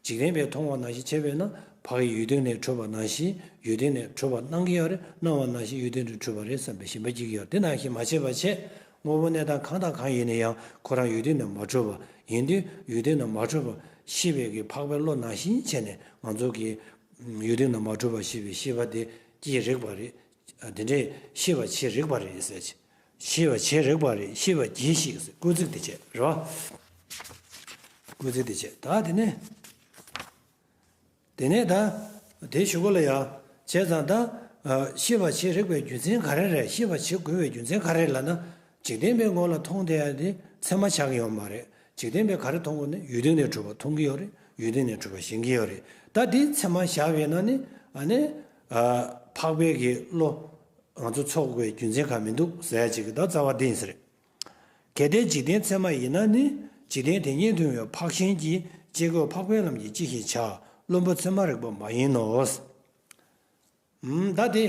འཇིག་རྟེན་པས་མཐོང་བ་ནང་བཞིན་བྱས་པས་ན། ཕ་གི་ཡུལ་དུས་ནས་གྲུབ་པ་ནང་བཞིན་ཡུལ་དུས་ནས་གྲུབ་པ་སྣང་གི་ཡོད་རེད། སྣང་བ་ནང་བཞིན་ཡུལ་དུས་ནས་གྲུབ་པ་རེད་བསམ་པའི་ཞེན་པ་སྐྱེ་གི་ཡོད་རེད། དེ་ནང་བཞིན་མ་བྱས་པ་བྱས། དངོས་པོ་གནས་སྟངས་གང་དང་གང་ཡིན་ན་ཡང་ཁོ་རང་ཡུལ་དུས་ནས་མ་གྲུབ་པ་ཡིན་དུས། ཡུལ་དུས་ནས་མ་གྲུབ་པ་ཤེས་པའི་གི་འཕགས་པའི་བློ་ནང་བཞིན་བྱས་ནས། ང་ཚོ་གི་ཡུལ་དུས་ནས་མ་གྲུབ་པ་ཤེས་པའི་ཤེས་པ་དེ་སྐྱེ་རིགས་པ་རེད། དེ་འདྲའི་ཤེས་པ་བྱེད་རིགས་པ་རེད་ཟེར། ཤེས་པ་བྱེད་རིགས་པ་རེད། ཤེས་པ་བགྱིས་ཤིག་ཟེར། སྐུལ་ཚིག་དེ་བྱས་རེད་བ། སྐུལ་ཚིག་དེ་བྱས། ད་དེ་ནས། དེ་ནས་ད་དེ་ཞུ་གོ་ལ་ཡ། བྱས་ཙང་ད། ཨ། ཤེས་པ་བྱེད་རིགས་པའི་རྒྱུ་མཚན་ག་རེ་རེད། ཤེས་པ་བྱེད་དགོས་པའི་རྒྱུ་མཚན་ག་རེ་རེད་ལབ་ན། འཇིག་རྟེན་པའི་ངོ་ལ་མཐོང་བསྡད་ཡ་དེ་ཚད་མ་ཆགས་ཀྱི་ཡོད་མ་རེད། འཇིག་རྟེན་པས་ག་རེ་མཐོང་གི་ཡོད་ན། ཡུལ་དུས་ནས་གྲུབ་པ་མཐོང་གི་ཡོད་རེད། ཡུལ་དུས་ནས་གྲུབ་པ་ཞེན་གྱི་ཡོད་རེད། ད་དེ་ཚད་མ་བཞག་པ་ཡིན་ན་ནི། ཨ་ནི། ཨ། འཕགས་པའི་གི་བློ་ང་ཚོ་ཚོགས་དགོས་པའི་རྒྱུ་མཚན་གང་མི་འདུག་ཟེར་ཡ་ཅིག་གི་ད་རྩ་བ་འདི་ཡིན་ས་རེད། གལ་ཏེ་འཇིག་རྟེན་ཚད་མ་ཡིན་ན་ནི། འཇིག་རྟེན་དེ་ཉིད་མཐོང་བའི་འཕགས་ཆེན་གྱི། སྐྱེ་དགུའི་འཕགས་པའི་ལམ་གྱི་སྤྱི་ཞེས་བྱ། བླུན་པོ་ཚད་མ་རིག་པ་མ་ཡིན་ནོ། ཨུམ། ད་དེ།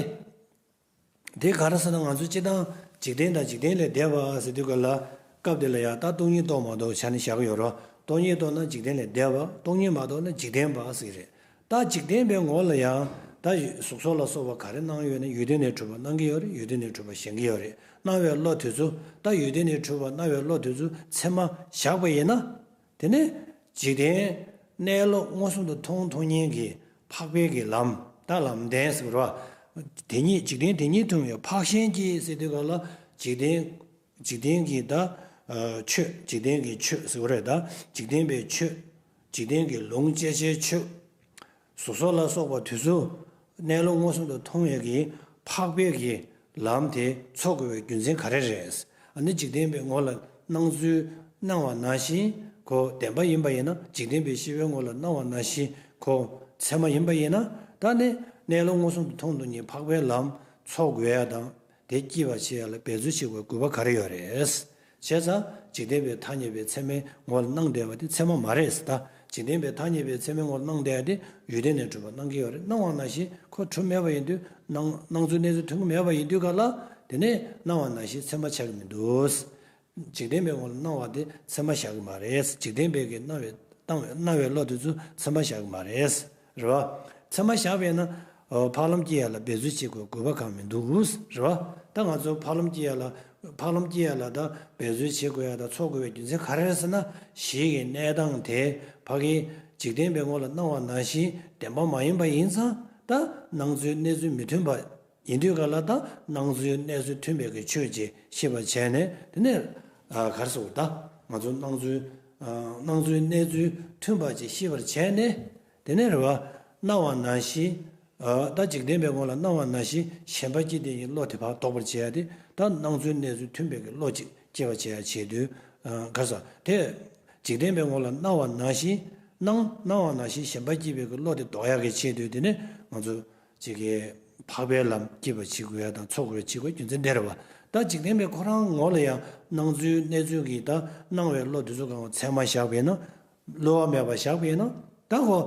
དེ་ག་རེ་ཟེར་ན། ང་ཚོ་སྤྱིར་བཏང་འཇིག་རྟེན་དང་འཇིག་རྟེན་ལས་འདས་པ་ཟེར་དུས་ག་ལ། སྐབས་དེ་ལ་ཡང་ད་སྟོང་ཉིད་རྟོགས་མ་རྟོགས་ཆ་ནས་བཞག་གི་ཡོད་རེད། སྟོང་ཉིད་རྟོགས་ན་འཇིག་རྟེན་ལས་འདས་པ། སྟོང་ཉིད་མ་རྟོགས་ན་འཇིག་རྟེན་པ་ཟེར་གྱི་རེད། ད་འཇིག་རྟེན་པའི་ངོ་ལ་ཡང་ད་གཟུགས་སོགས་ལ་སོགས་པ་ག་རེ་སྣང་ཡོད་ན། ཡུལ་དུས་ནས་གྲུབ་པ་སྣང་གི་ཡོད་རེད། ཡུལ་དུས་ནས་གྲུབ་པ་ཞེན་གྱི་ཡོད་རེད། སྣང་བའི་བློ་དེ་ཚོ། ད་ཡུལ་དུས་ནས་གྲུབ་པ་སྣང་བའི་བློ་དེ་ཚོ་ཚད་མ་བཞག་པ་ཡིན་ན། དེ་ནས་འཇིག་རྟེན་གནས་ལུགས་མངོན་སུམ་དུ་མཐོང་མཐོང་མཁན་གྱི་འཕགས་པའི་གི་ལམ། ད་ལམ་བདེན་ཟེར་བ། དེ་ཉིད་འཇིག་རྟེན་དེ་ཉིད་མཐོང་བའི་འཕགས་ཆེན་གྱི་ཟེར་དུས་ག་ལ། འཇིག་རྟེན། འཇིག་རྟེན་གྱི་ད། ཨ། ཆོས། འཇིག་རྟེན་གྱི་ཆོས་ཟེར་བ་རེད། ད་འཇིག་རྟེན་པའི་ཆོས། འཇིག་རྟེན་གྱི་ལུང་བཅད་བྱའི་ཆོས། གཟུགས་སོགས་ལ་སོགས་པ་དེ་ཚོ་གནས་ལུགས་མངོན་སུམ་དུ་མཐོང་བའི་གི་འཕགས་པའི་གི་ལམ་དེ་ཚོགས་དགོས་པའི་རྒྱུ་མཚན་ག་རེ་རེད། ཨ་ནི་འཇིག་རྟེན་པའི་ངོ་ལ་སྣང་ཚུལ་སྣང་བ་ནང་བཞིན་ཁོ་བདེན་པ་ཡིན་པ་ཡིན་ན། འཇིག་རྟེན་པའི་ཤེས་པའི་ངོ་ལ་སྣང་བ་ནང་བཞིན་ཁོ་ཚད་མ་ཡིན་པ་ཡིན་ན། ད་ནི་གནས་ལུགས་མངོན་སུམ་དུ་མཐོང་དུ་ནི་འཕགས་པའི་ལམ་ཚོགས་དགོས་ཡ་དང་། དེ་སྐྱེད་པར་བྱེད་ཡ་ལ་འབད་རྩོལ་བྱེད་དགོས་དགོས་པ་ག་རེ་ཡོད་རེད། བྱས་ཙང་འཇིག་རྟེན་པའི་ཐ་སྙད་པའི་ཚད་མའི་ངོ་ལ་སྣང་བསྡད་པ་དེ་ཚད་མ་མ་རེད་ད། འཇིག་རྟེན་པའི་ཐ་སྙད་པའི་ཚད་མའི་ངོ་ལ་སྣང་བསྡད་ཡ་དེ་ཡུལ་དུས་ནས་གྲུབ་པ་སྣང་གི་ཡོད་རེད། སྣང་བ་ནང་བཞིན་ཁོ་གྲུབ་མེད་པ་ཡིན་དུས། སྣང་སྣང་ཚུལ་གནས་ཚུལ་མཐུན་གྱི་མེད་པ་ཡིན་དུས་ག་ལ། དེ་ནས་སྣང་བ་ནང་བཞིན་ཚད་མ་ཆགས་ཀྱི་མི་འདུག། འཇིག་རྟེན་པའི་ངོ་ལ་སྣང་བ་དེ་ཚད་མ་བཞག་གི་མ་རེད། འཇིག་རྟེན་པའི་གི་སྣང་བའི་སྣང་བའི་སྣང་བའི་བློ་དེ་ཚོ་ཚད་མ་བཞག་གི་མ་རེད། རེད་བ། ཚད་མ་བཞག་པས་ན། འཕགས་ལམ་སྐྱེ་ཡ་ལ་འབད་རྩོལ་བྱེད་དགོས་དགོས་པ་གང་མི་འདུག། རེད་བ། ད་ང་ཚོ་འཕགས་ལམ་སྐྱེ་ཡ་ལ། འཕགས་ལམ་སྐྱེ་ཡ་ལ་ད་འབད་རྩོལ་བྱེད་དགོས་ཡ་ད་ཚོགས་དགོས་པའི་རྒྱུ་མཚན་ག་རེ་རེད་ཟེར་ན། གཞི་གི་གནས་སྟངས་དེ་ཕ་གི་འཇིག་རྟེན་པའི་ངོ་ལ་སྣང་བ་ནང་བཞིན་བདེན་པ་མ་ཡིན་པ་ཡིན་ཙང་། ད་སྣང་ཚུལ་གནས་ཚུལ་མི་མཐུན་པ་ཡིན་དུས་ག་ལ། ད་སྣང་ཚུལ་གནས་ཚུལ་མཐུན་པའི་གི་ཆོས་ཅིག་ཤེས་པར་བྱས་ནས། དེ་ནས། ཨ། ག་རེ་ཟེར་དགོས། ད་ང་ཚོ་སྣང་ཚུལ། ཨ། སྣང་ཚུལ་གནས་ཚུལ་མཐུན་པ་ཅིག་ཤེས་པར་བྱས་ནས། དེ་ནས་རེད་བ། སྣང་བ་ནང་བཞིན། ད་འཇིག་རྟེན་པའི་ངོ་ལ་སྣང་བ་ནང་བཞིན་ཞེན་པ་སྐྱེས་དེ་ཡི་བློ་དེ་ཕར་ལྡོག་པར་བྱེད་ཡ་དེ། ད་སྣང་ཚུལ་གནས་ཚུལ་མཐུན་པའི་གི་བློ་ཅིག་སྐྱེ་བར་བྱེད་ཡ་བྱེད་དུས། ག་ས་དེ་འཇིག་རྟེན་པའི་ངོ་ལ་སྣང་བ་ནང་བཞིན་སྣང་སྣང་བ་ནང་བཞིན་ཞེན་པ་སྐྱེས་པའི་གི་བློ་དེ་ལྡོག་ཡ་གི་ཆེད་དུ། དེ་ནི་ང་ཚོ་ཅིག་གི་འཕགས་པའི་ལམ་སྐྱིད་པ་བྱེད་དགོས་ཡ་དང་འཚོ་དགོས་ཡ་བྱེད་དགོས་རྒྱུ་མཚན་དེ་རེད་བ། ད་འཇིག་རྟེན་པའི་ཁོ་རང་ངོ་ལ་ཡང་སྣང་ཚུལ་གནས་ཚུལ་གྱི་ད་སྣང་བའི་བློ་དེ་ཚོ་གང་བ་ཚད་མ་བཞག་པས་ན། བསླུ་བ་མེད་པ་བཞག་པས་ན། ད་ཁོ་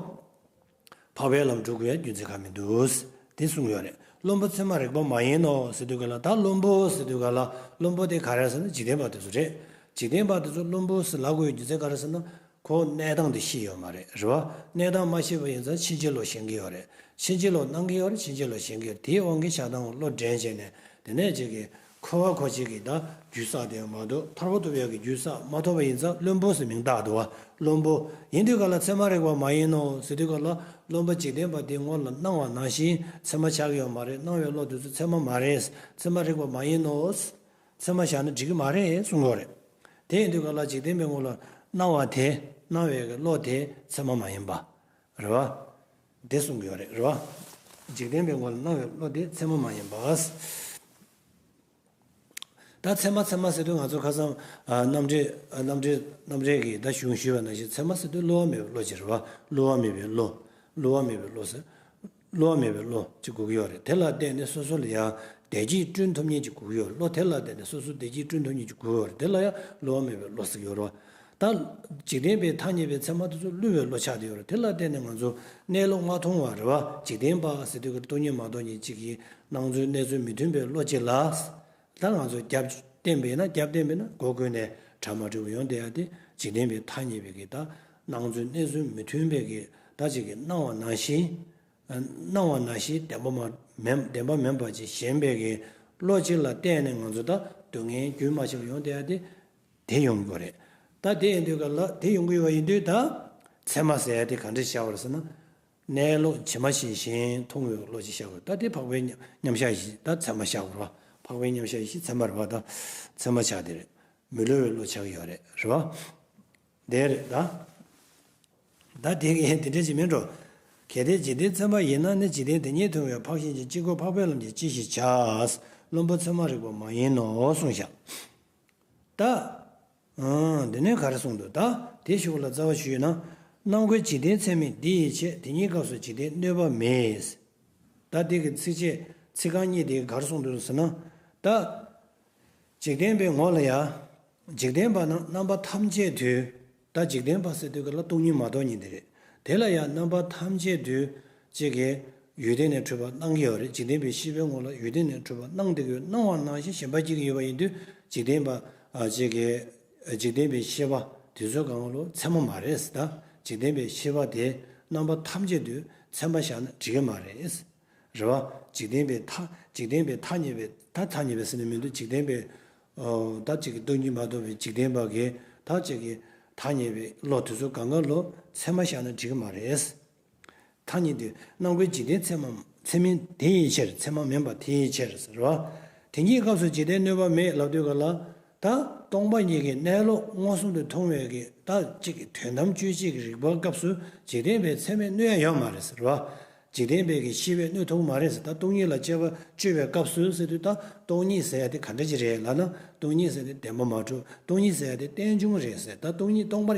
འཕགས་པའི་ལམ་འགྲོ་དགོས་ཡ་རྒྱུ་མཚན་གང་མི་འདུག་དེ་གསུངས་ཡོད་རེད། བླུན་པོ་ཚད་མ་རིག་པ་མ་ཡིན་ནོ་ཟེར་དུས་ག་ལ། ད་བླུན་པོ་ཟེར་དུས་ག་ལ། བླུན་པོ་དེ་ག་རེ་ཟེར་ན་འཇིག་རྟེན་པ་དེ་ཚོ་རེད། འཇིག་རྟེན་པ་དེ་ཚོ་བླུན་པོ་ཟེར་ལབ་དགོས་ཡ་རྒྱུ་མཚན་ག་རེ་ཟེར་ན། ཁོ་གནས་སྟངས་དེ་ཤེས་ཡོད་མ་རེད། རེད་བ། གནས་སྟངས་མ་ཤེས་པ་ཡིན་ཙང་ཕྱིན་ཅི་ལོག་ཞེན་གྱི་ཡོད་རེད། ཕྱིན་ཅི་ལོག་སྣང་གི་ཡོད་རེད། ཕྱིན་ཅི་ལོག་ཞེན་གྱི་ཡོད་རེད། དེའི་དབང་གིས་ཆགས་སྡང་བློ་འདྲེན་བྱས་ནས། དེ་ནས་ཅིག་གི་འཁོར་བ་འཁོར་བྱེད་ཀྱི་ད་རྒྱུ་བསགས་དེ་མ་གཏོགས་ཐར་པ་ཐོབ་ཡག་གི་རྒྱུ་བསགས་མ་ཐོབ་པ་ཡིན་ཙང་བླུན་པོ་ཟེར་མིང་བཏགས་འདུག་བ། བླུན་པོ་ཡིན་དུས་ག་ལ་ཚད་མ་རིག་པ་མ་ཡིན་ནོ་ཟེར་དུས་ག་ལ། བླུན་པོ་འཇིག་རྟེན་པ་དེ་ངོ་ལ་སྣང་བ་ནང་བཞིན་ཚད་མ་ཆགས་ཀྱི་ཡོད་མ་རེད། སྣང་བའི་བློ་དེ་ཚོ་ཚད་མ་མ་རེད། ཚད་མ་རིག་པ་མ་ཡིན་ནོ། ཚད་མ་བཞག་ན་འགྲིག་གི་མ་རེད་གསུང་གི་ཡོད་རེད། དེ་ཡིན་དུས་ག་ལ་འཇིག་རྟེན་པའི་ངོ་ལ་སྣང་བ་དེ། སྣང་བའི་གི་བློ་དེ་ཚད་མ་མ་ཡིན་པ། རེད་བ། དེ་གསུང་གི་ཡོད་རེད། རེད་བ། འཇིག་རྟེན་པའི་ངོ་ལ་སྣང་བའི་བློ་དེ་ཚད་མ་མ་ཡིན་པ། ད་ཚད་མ་ཚད་མ་ཟེར་དུས་ང་ཚོ་ཁ་སང་། ཨ། རྣམ་འགྲེལ། རྣམ་འགྲེལ། རྣམ་འགྲེལ་གྱི་ད་གཞུང་ཞུས་པ་ནང་བཞིན་ཚད་མ་ཟེར་དུས་བསླུ་བ་མེད་པའི་བློ་ཅིག་རེད་བ། བསླུ་བ་མེད་པའི་བློ། བསླུ་བ་མེད་པའི་བློ་ཟེར། བསླུ་བ་མེད་པའི་བློ་ཅིག་དགོས་ཀྱི་ཡོད་རེད། དེ་ལ་བརྟེན་ནས་སོ་སོ་ལ་ཡང་བདེ་སྐྱིད་བསྐྲུན་ཐུབ་མཁན་ཅིག་དགོས་ཀྱི་ཡོད་རེད། བློ་དེ་ལ་བརྟེན་ནས་སོ་སོ་བདེ་སྐྱིད་བསྐྲུན་ཐུབ་མཁན་ཅིག་དགོས་ཀྱི་ཡོད་རེད། དེ་ལ་ཡང་བསླུ་བ་མེད་པའི་བློ་ཟེར་གྱི་ཡོད་རེད་བ། ད་འཇིག་རྟེན་པའི་ཐ་སྙད་པའི་ཚད་མ་དེ་ཚོ་བསླུ་བའི་བློ་ཆགས་བསྡད་ཡོད་རེད། དེ་ལ་བརྟེན་ནས་ང་ཚོ་གནས་ལུགས་མ་མཐོང་བ་རེད་བ། འཇིག་རྟེན་པ་ཟེར་དུས་ཀྱི་སྟོང་ཉིད་མ་རྟོགས་མཁན་ཅིག་གིས་སྣང་ཚུལ་གནས་ཚུལ་མི་མཐུན་པའི་བློ་ཅིག་ལ། ད་ང་ཚོ་རྒྱབ་བརྟེན་པས་ན། རྒྱབ་བརྟེན་པས་ན་སྒོ་ཀུན་ནས་གྲ་མ་འགྲིག་པ་ཡོང་བསྡད་ཡ་དེ་འཇིག་རྟེན་པའི་ཐ་སྙད་པའི་གི་ད་སྣང་ཚུལ་གནས་ཚུལ་མི་མཐུན་པའི་གི་ད་ཅིག་གི་སྣང་བ་ནང་བཞིན། སྣང་བ་ནང་བཞིན་བདེན་པ་མ་མིན། བདེན་པ་མིན་པ་ཅིག་ཞེན་པའི་གི་བློ་ཅིག་ལ་བརྟེན་ནས་ང་ཚོ་ད་སྡུག་བསྔལ་རྒྱུན་མ་ཆད་པ་ཡོང་བསྡད་ཡ་དེ། དེ་ཡོང་གི་ཡོད་རེད། ད་དེ་ཡིན་དུས་ག་ལ། དེ་ཡོང་གི་ཡོད་པ་ཡིན་དུས་ད་ཚད་མ་ཟེར་ཡ་དེ་ག་འདྲ་བཞག་པ་རེད་ཟེར་ན། གནས་ལུགས་ཇི་མ་ཇི་བཞིན་མཐོང་བའི་བློ་ཅིག་བཞག་དགོས། ད་དེ་འཕགས་པའི་མཉམ་མཉམ་གཞག་ཡེ་ཤེས། ད་ཚད་མ་བཞག་དགོས་རེད་བ། འཕགས་པའི་མཉམ་གཞག་ཡེ་ཤེས་ཚད་མ་རེད་བ། ད་ཚད་མ་ཆགས་དེ་རེད། མི་བསླུ་བའི་བློ་ཆགས་ཀྱི་ཡོད་རེད། རེད་བ། དེ་རེད་ད། ད་དེ་གི་དེ་འདྲ་ཅིག་མིན་འགྲོ། གལ་ཏེ་འཇིག་རྟེན་ཚད་མ་ཡིན་ན་ནི། འཇིག་རྟེན་དེ་ཉིད་མཐོང་བས་འཕགས་ཤིང་གཅིག་གཅིག་པུ་འཕགས་པའི་ལམ་གྱིས་ཅི་ཞིག་བྱ། བླུན་པོ་ཚད་མ་རིག་པ་མ་ཡིན་ནོ་གསུངས་བཞག་ད། ཨང་། འདི་ནས་ག་རེ་གསུངས་འདུག་ད་དེ་ཞུ་བ་ལ་རྩ་བ་ཞུས་ན། སྣང་བའི་འཇིག་རྟེན་ཚད་མིན་འདི་ཡི་ཕྱིར། དེ་ཉིད་སྐབས་སུ་འཇིག་རྟེན་གནོད་པ་མེད། ད་དེ་གི་ཚིགས་བཅད་ཚིག་རྐང་གཉིས་དེ་ག་རེ་གསུངས་འདུག་ཟེར་ན། ད་འཇིག་རྟེན་པའི་ངོ་ལ་ཡ། འཇིག་རྟེན་པ་རྣམས་རྣམ་པ་ཐམས་ཅད་དུ། ད་འཇིག་རྟེན་པ་ཟེར་དུས་ག་ལ་སྟོང་ཉིད་མ་རྟོགས་མཁན་དེ་རེད། དེ་ལ་ཡང་རྣམ་པ་ཐམས་ཅད་དུ་ཅིག་གི་ཡུལ་དེ་ནས་འཁྲུལ་པ་སྣང་གི་ཡོད་རེད། འཇིག་རྟེན་པའི་ཤེས་པའི་ངོ་ལ་ཡུལ་དེ་ནས་འཁྲུལ་པ་སྣང་བསྡད་ཀྱི་ཡོད། སྣང་བ་ནང་བཞིན་ཞེན་པ་སྐྱེ་གི་ཡོད་པ་ཡིན་དུས་འཇིག་རྟེན་པ་ཨ་ཅིག་གི་འཇིག་རྟེན་པའི་ཤེས་པ་དེ་ཚོ་གང་ལོ་ཚད་མ་མ་རེད་ཟེར། ད་འཇིག་རྟེན་པའི་ཤེས་པ་དེ་རྣམ་པ་ཐམས་ཅད་དུ་ཚད་མ་བཞག་ན་འགྲིག་གི་མ་རེད། རེད་བ། འཇིག་རྟེན་པའི་ཐ། འཇིག་རྟེན་པའི་ཐ་སྙད་པའི། ད་ཐ་སྙད་པའི་ཟེར་ནས་མི་འདུག་འཇིག་རྟེན་པའི། ཨོ། ད་ཅིག་གི་སྟོང་ཉིད་མ་རྟོགས་པའི་འཇིག་རྟེན་པ་གིས་ད་ཅིག་གི་ཐ་སྙད་པའི་བློ་དེ་ཚོ་གང་ག་ལོ་ཚད་མ་བཞག་ན་འགྲིག་གི་མ་རེད། ཐ་སྙད་དེ་སྣང་བའི་འཇིག་རྟེན་ཚད་མ་ཚད་མིན་དེ་ཡི་ཕྱིར། ཚད་མ་མིན་པ་དེ་ཡི་ཕྱིར་ཟེར་བ། དེ་ཉིད་སྐབས་སུ་འཇིག་རྟེན་གནོད་པ་མེད་ལབ་དུས་ག་ལ། ད་སྟོང་པ་ཉིད་ཀྱི་གནས་ལུགས་མངོན་སུམ་དུ་མཐོང་བའི་གི་ད་ཅིག་གི་དོན་དམ་དཔྱོད་བྱེད་ཀྱི་རིག་པའི་སྐབས་སུ་འཇིག་རྟེན་པའི་ཚད་མས་གནོད་ཡ་ཡོད་མ་རེད་ཟེར་བ། འཇིག་རྟེན་པའི་གི་ཤེས་པས་གནོད་ཐུབ་ཀྱི་མ་རེད་ཟེར། ད་སྟོང་ཉིད་ལ་དཔྱད་པ་དཔྱོད་པའི་སྐབས་སུ་ཟེར་དུས་ད་སྟོང་ཉིད་ཟེར་ཡ་དེ་ག་འདྲ་ཅིག་རེད་ལབ་ན། སྟོང་ཉིད་ཟེར་དེ་བདེན་པ་མ་གྲུབ། སྟོང་ཉིད་ཟེར་ཡ་དེ་རྟེན་འབྱུང་རེད་ཟེར། ད་སྟོང་ཉིད་སྟོང་པར་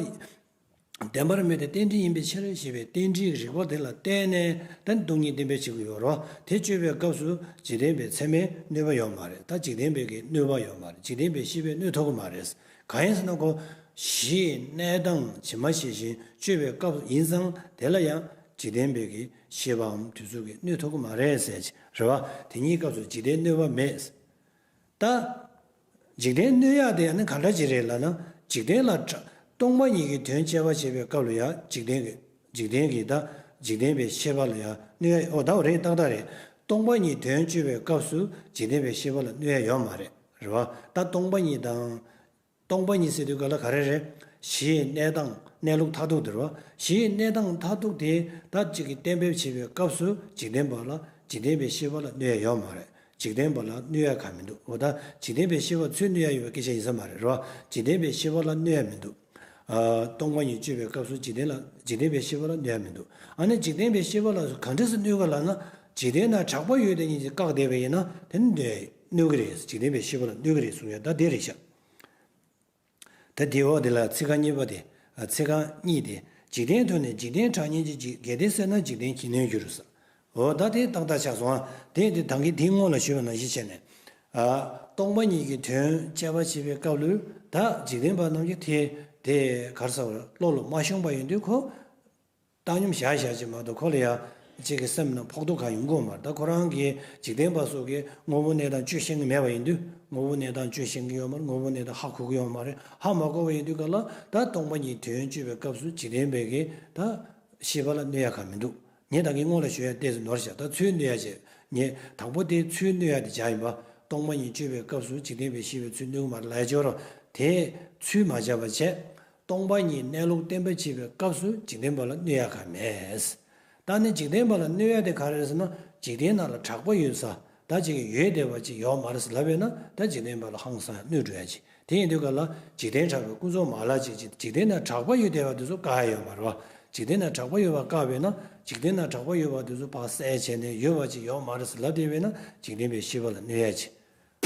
བདེན་པར་མེད་དེ་རྟེན་འབྲེལ་ཡིན་པའི་ཕྱིར་ཞེས་པའི་རྟེན་འབྲེལ་གྱི་རིགས་པ་དེ་ལ་བརྟེན་ནས་ད་སྟོང་ཉིད་བདེན་པར་བྱེད་དགོས་ཡོད་རེད་བ། དེ་དཔྱོད་པའི་སྐབས་སུ་འཇིག་རྟེན་པའི་ཚད་མས་གནོད་པ་ཡོད་མ་རེད། ད་འཇིག་རྟེན་པའི་གི་གནོད་པ་ཡོད་མ་རེད། འཇིག་རྟེན་པའི་ཤེས་པས་གནོད་ཐུབ་ཀྱི་མ་རེད། གང་ཡིན་ཟེར་ན་ཁོ་གཞི་གནས་སྟངས་ཇི་མ་ཇི་བཞིན་དཔྱོད་པའི་སྐབས་ཡིན་ཙང་དེ་ལ་ཡང་འཇིག་རྟེན་པའི་གི་ཤེས་པའམ་དུས་ཚོད་ཀྱིས་གནོད་ཐུབ་ཀྱི་མ་རེད་ཟེར་གྱི་རེད་བ། དེ་ཉིད་སྐབས་སུ་འཇིག་རྟེན་གནོད་པ་མེད། ད། འཇིག་རྟེན་གནོད་ཡག་དེ་ཡང་ནི་ག་འདྲ་ཅིག་རེད་ལབ་ན། འཇིག་རྟེན་ལ་ཁྲ། སྟོང་པ་ཉིད་ཀྱི་དོན་དཔྱད་པ་བྱེད་པའི་སྐབས་ལ་ཡང་འཇིག་རྟེན་གྱི། འཇིག་རྟེན་གྱི་ད། འཇིག་རྟེན་པའི་ཤེས་པ་ལ་ཡང་གནོད་ཡག་ཨོ་ད་འོ་རེད། ཏག་ཏག་རེད། སྟོང་པ་ཉིད་དོན་དཔྱོད་པའི་སྐབས་སུ་འཇིག་རྟེན་པའི་ཤེས་པ་ལ་གནོད་ཡག་ཡོད་མ་རེད། རེད་བ། ད་སྟོང་པ་ཉིད་དང་། སྟོང་པ་ཉིད་ཟེར་དུས་ག་ལ་ག་རེ་རེད། གཞིའི་གནས་སྟངས་གནས་ལུགས་མཐར་ཐུག་དེ་རེད་བ། གཞིའི་གནས་སྟངས་མཐར་ཐུག་དེ་ད་ཅིག་གི་གཏན་འབེབས་བྱེད་པའི་སྐབས་སུ་འཇིག་རྟེན་པ་ལ་འཇིག་རྟེན་པའི་ཤེས་པ་ལ་གནོད་ཡག་ཡོད་མ་རེད། འཇིག་རྟེན་པ་ལ་གནོད་ཡག་གང་མི་འདུག་འོ་ད་འཇིག་རྟེན་པའི་ཤེས་པ་ཚོས་གནོད་ཡག་ཡོད་པའི་སྐད་ཆ་ཡིན་ས་མ་རེད། རེད་བ། འཇིག་རྟེན་པའི་ཤེས་པ་ལ་གནོད་ཡག་མི་འདུག་ཨ། སྟོང་པ་ཉིད་དཔྱོད་པའི་སྐབས་སུ་འཇིག་རྟེན་ལ། འཇིག་རྟེན་པའི་ཤེས་པ་ལ་གནོད་ཡག་མི་འདུག་ཨ་ནི་འཇིག་རྟེན་པའི་ཤེས་པ་ལ་ག་འདྲས་སེ་གནོད་ག་ལབ་ན། འཇིག་རྟེན་ན་གྲགས་པ་ཡོད་དེ་གཉིས་ཀྱིས་བཀག་བསྡད་པ་ཡིན་ན་དེ་ནི་གནོད་གནོད་ཀྱི་རེད། འཇིག་རྟེན་པའི་ཤེས་པ་ལ་གནོད་ཀྱི་རེད་གསུང་ཡ་ད་དེ་རེད་ཤག་ད་དེའི་འོག་དེ་ལ་ཚིག་རྐང་གཉིས་པ་དེ། ཨ། ཚིག་རྐང་གཉིས་དེ། འཇིག་རྟེན་ཐོབ་ནས་འཇིག་རྟེན་གྲགས་སྙམ་བྱེད་ཅིང་། གལ་ཏེ་སྲིད་ན་འཇིག་རྟེན་གྱིས་གནོད་འགྱུར་ཟེར། འོ་ད་དེ་ཏག་ཏག་ཆགས་སོང་ཨ། དེ་དེ་ད་གིན་དེའི་སྔོན་ལ་ཞུས་པ་ནང་བཞིན་བྱས་ནས། ཨ། སྟོང་པ་ཉིད་ཀྱི་དོན་དཔྱད་པ་བྱེད་པའི་སྐབས་ལ་ད་འཇིག་རྟེན་པ་རྣམས་ཀྱིས་དེ་དེ་ག་རེ་ཟེར་བ་བློ་ལ་མ་ཤོང་པ་ཡིན་དུས་ཁོ། བཏང་སྙོམས་བཞག་བཞག་ཅིག་མ་གཏོགས་ཁོ་ལ་ཡང་གཅིག་གི་སེམས་ནང་ཕོག་ཐུག་གང་ཡོང་གི་ཡོད་མ་རེད། ད་ཁོ་རང་གིས་འཇིག་རྟེན་པ་སོགས་ཀྱིས་དངོས་པོའི་གནས་སྟངས་དཔྱོད་ཤེས་ཀྱི་མེད་པ་ཡིན་དུས། དངོས་པོའི་གནས་སྟངས་དཔྱོད་ཤེས་ཀྱི་ཡོད་མ་རེད། དངོས་པོའི་གནས་སྟངས་ཧ་གོ་གི་ཡོད་མ་རེད། ཧ་མ་གོ་བ་ཡིན་དུས་ག་ལ་ད་སྟོང་པ་ཉིད་དོན་དཔྱོད་པའི་སྐབས་སུ་འཇིག་རྟེན་པའི་གི་ད་ཤེས་པ་ལ་གནོད་ཡ་གང་མི་འདུག་ངས་ད་གིན་སྔོན་ལ་ཞུ་ཡ་ཏོག་ཙམ་ནོར་བཞག་ད་ཚུར་གནོད་ཡ་བྱས། ངས་དང་པོ་དེ་ཚུར་གནོད་ཡ་དེ་སྦྱར་ཡིན་པ། སྟོང་པ་ཉིད་དཔྱོད་པའི་སྐབས་སུ་འཇིག་རྟེན་པའི་ཤེས་པས་ཚུར་གནོད་ཀྱི་མ་རེད་ལབ་ཡ་ཅིག་ཡོད་རེད། དེ་ཚུར་མ་སྦྱར་བ་བྱས། སྟོང་པ་ཉིད་གནས་ལུགས་བསྟན་པར་བྱེད་པའི་སྐབས་སུ་འཇིག་རྟེན་པ་ལ་གནོད་ཡ་གང་མེད། ད་ནི་འཇིག་རྟེན་པ་ལ་གནོད་ཡ་དེ་ག་རེ་རེད་ཟེར་ན། འཇིག་རྟེན་ནང་ལ་གྲགས་པ་ཡོད་ས་ད་ཅིག་ཡོད་བསྡད་པ་ཅིག་ཡོད་མ་རེད་ཟེར་ལབ་ཡོད་ན་ད་འཇིག་རྟེན་པ་ལ་ཧང་སང་གནོད་འགྲོ་ཡ་ཅིག་དེ་ཡིན་དུས་ག་ལ་འཇིག་རྟེན་གྲགས་པའི་ཀུན་རྫོབ་མ་ལགས་ཅིག་ཅིག་འཇིག་རྟེན་ནང་གྲགས་པ་ཡོད་བསྡད་པ་དེ་ཚོ་བཀག་ཡ་ཡོད་མ་རེད་བ། འཇིག་རྟེན་ནང་གྲགས་པ་ཡོད་པ་བཀག་པས་ན་འཇིག་རྟེན་ནང་གྲགས་པ་ཡོད་པ་དེ་ཚོ་ཕར་བསལ་བྱས་ནས་ཡོད་པ་ཅིག་ཡོད་མ་རེད་ཟེར་ལབ་བསྡད་པས་ན་འཇིག་རྟེན་པའི་ཤེས་པ་ལ་གནོད་ཡ་ཅིག་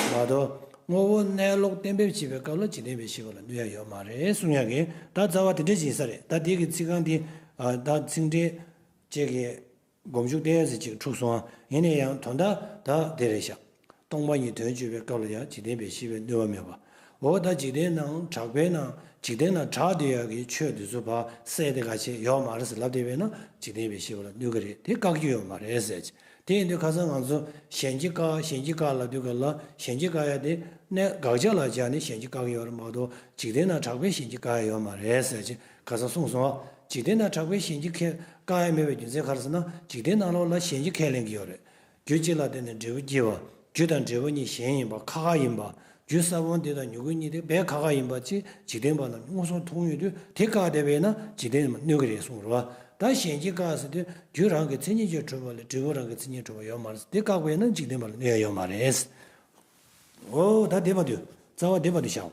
མ་གཏོགས་དངོས་པོ་གནས་ལུགས་གཏན་འབེབས་བྱེད་པའི་སྐབས་ལ་འཇིག་རྟེན་པའི་ཤེས་པ་ལ་གནོད་ཡ་ཡོད་མ་རེད་གསུང་ཡ་གི་ད་རྩ་བ་དེ་འདྲ་ཅིག་ཡིན་ས་རེད། ད་དེ་གི་ཚིག་རྐང་འདི། ཨ། ད་ཚིག་འགྲེལ་བཅས་ཀྱི་སྒོམ་ཞུགས་ཏོག་ཙམ་ཅིག་འཁྲུགས་སོང་ཨ། ཡིན་ན་ཡང་དོན་དག་ད་དེ་རེད་ཤག་སྟོང་པ་ཉིད་དོན་དཔྱོད་པའི་སྐབས་ལ་ཡང་འཇིག་རྟེན་པའི་ཤེས་པས་གནོད་པ་མེད་པ། འོ་ད་འཇིག་རྟེན་ནང་གྲགས་པའི་ནང་འཇིག་རྟེན་ནང་གྲགས་བསྡད་ཡག་གི་ཆོས་འདི་ཚོ་ཕར་བསལ་ཏེ་ག་བྱས་ཡོད་མ་རེད་ཟེར་ལབ་བསྡད་པས་ན་འཇིག་རྟེན་པའི་ཤེས་པ་ལ་གནོད་ཀྱི་རེད། དེ་བཀག་རྒྱུ་ཡོད་མ་རེད་ཟེར་གྱི། དེ་ཡིན་དུས་ཁ་སང་ང་ཚོ་གཞན་གྱིས་བཀག་གཞན་གྱིས་བཀག་ལབ་དུས་ག་ལ་གཞན་གྱིས་བཀག་ཡ་དེ་གནས་དགག་བྱ་ལ་སྦྱར་ནས་གཞན་གྱིས་བཀག་གི་ཡོད་རེད་མ་གཏོགས་འཇིག་རྟེན་ནང་གྲགས་པས་གཞན་གྱིས་བཀག་ཡ་ཡོད་མ་རེད་ཟེར་གྱི་ཁ་སང་གསུངས་སོང་ཨ། འཇིག་རྟེན་ནང་གྲགས་པས་གཞན་གྱིས་ཁས་བཀག་ཡ་མེད་པའི་རྒྱུ་མཚན་ག་རེ་ཟེར་ན་འཇིག་རྟེན་ནང་ལོགས་ལ་གཞན་གྱིས་ཁས་ལེན་གྱི་ཡོད་རེད། རྒྱུ་གཅིག་ལ་བརྟེན་ནས་འབྲས་བུ་སྐྱེ་བ། རྒྱུ་དང་འབྲས་བུ་གཉིས་གཞན་ཡིན་པ་ཁ་ཁ་ཡིན་པ། རྒྱུ་ས་བོན་དེ་དང་མྱུ་གུ་གཉིས་དེ་བས་ཁ་ཁ་ཡིན་པ་ཅིག་འཇིག་རྟེན་པ་རྣམས་མངོན་སུམ་མཐོང་ཡོང་དུས་དེ་བཀག་བསྡད་པས་ན་འཇིག་རྟེན་གནོད་ཀྱི་རེད་གསུངས་རེད་བ། ད་གཞན་གྱིས་བཀག་ཟེར་དུས་རྒྱུ་རང་གི་མཚན་ཉིད་ཀྱིས་གྲུབ་པ་ལས་འབྲས་བུ་རང་གི་མཚན་ཉིད་གྲུབ་པ་ཡོད་མ་རེད། དེ་བཀག་པས་ན་འཇིག་རྟེན་པ་ལ་གནོད་ཡ་ཡོད་མ་རེད། འོ་ད་དེ་བར་དུ་རྩ་བ་དེ་བར་དུ་བཞག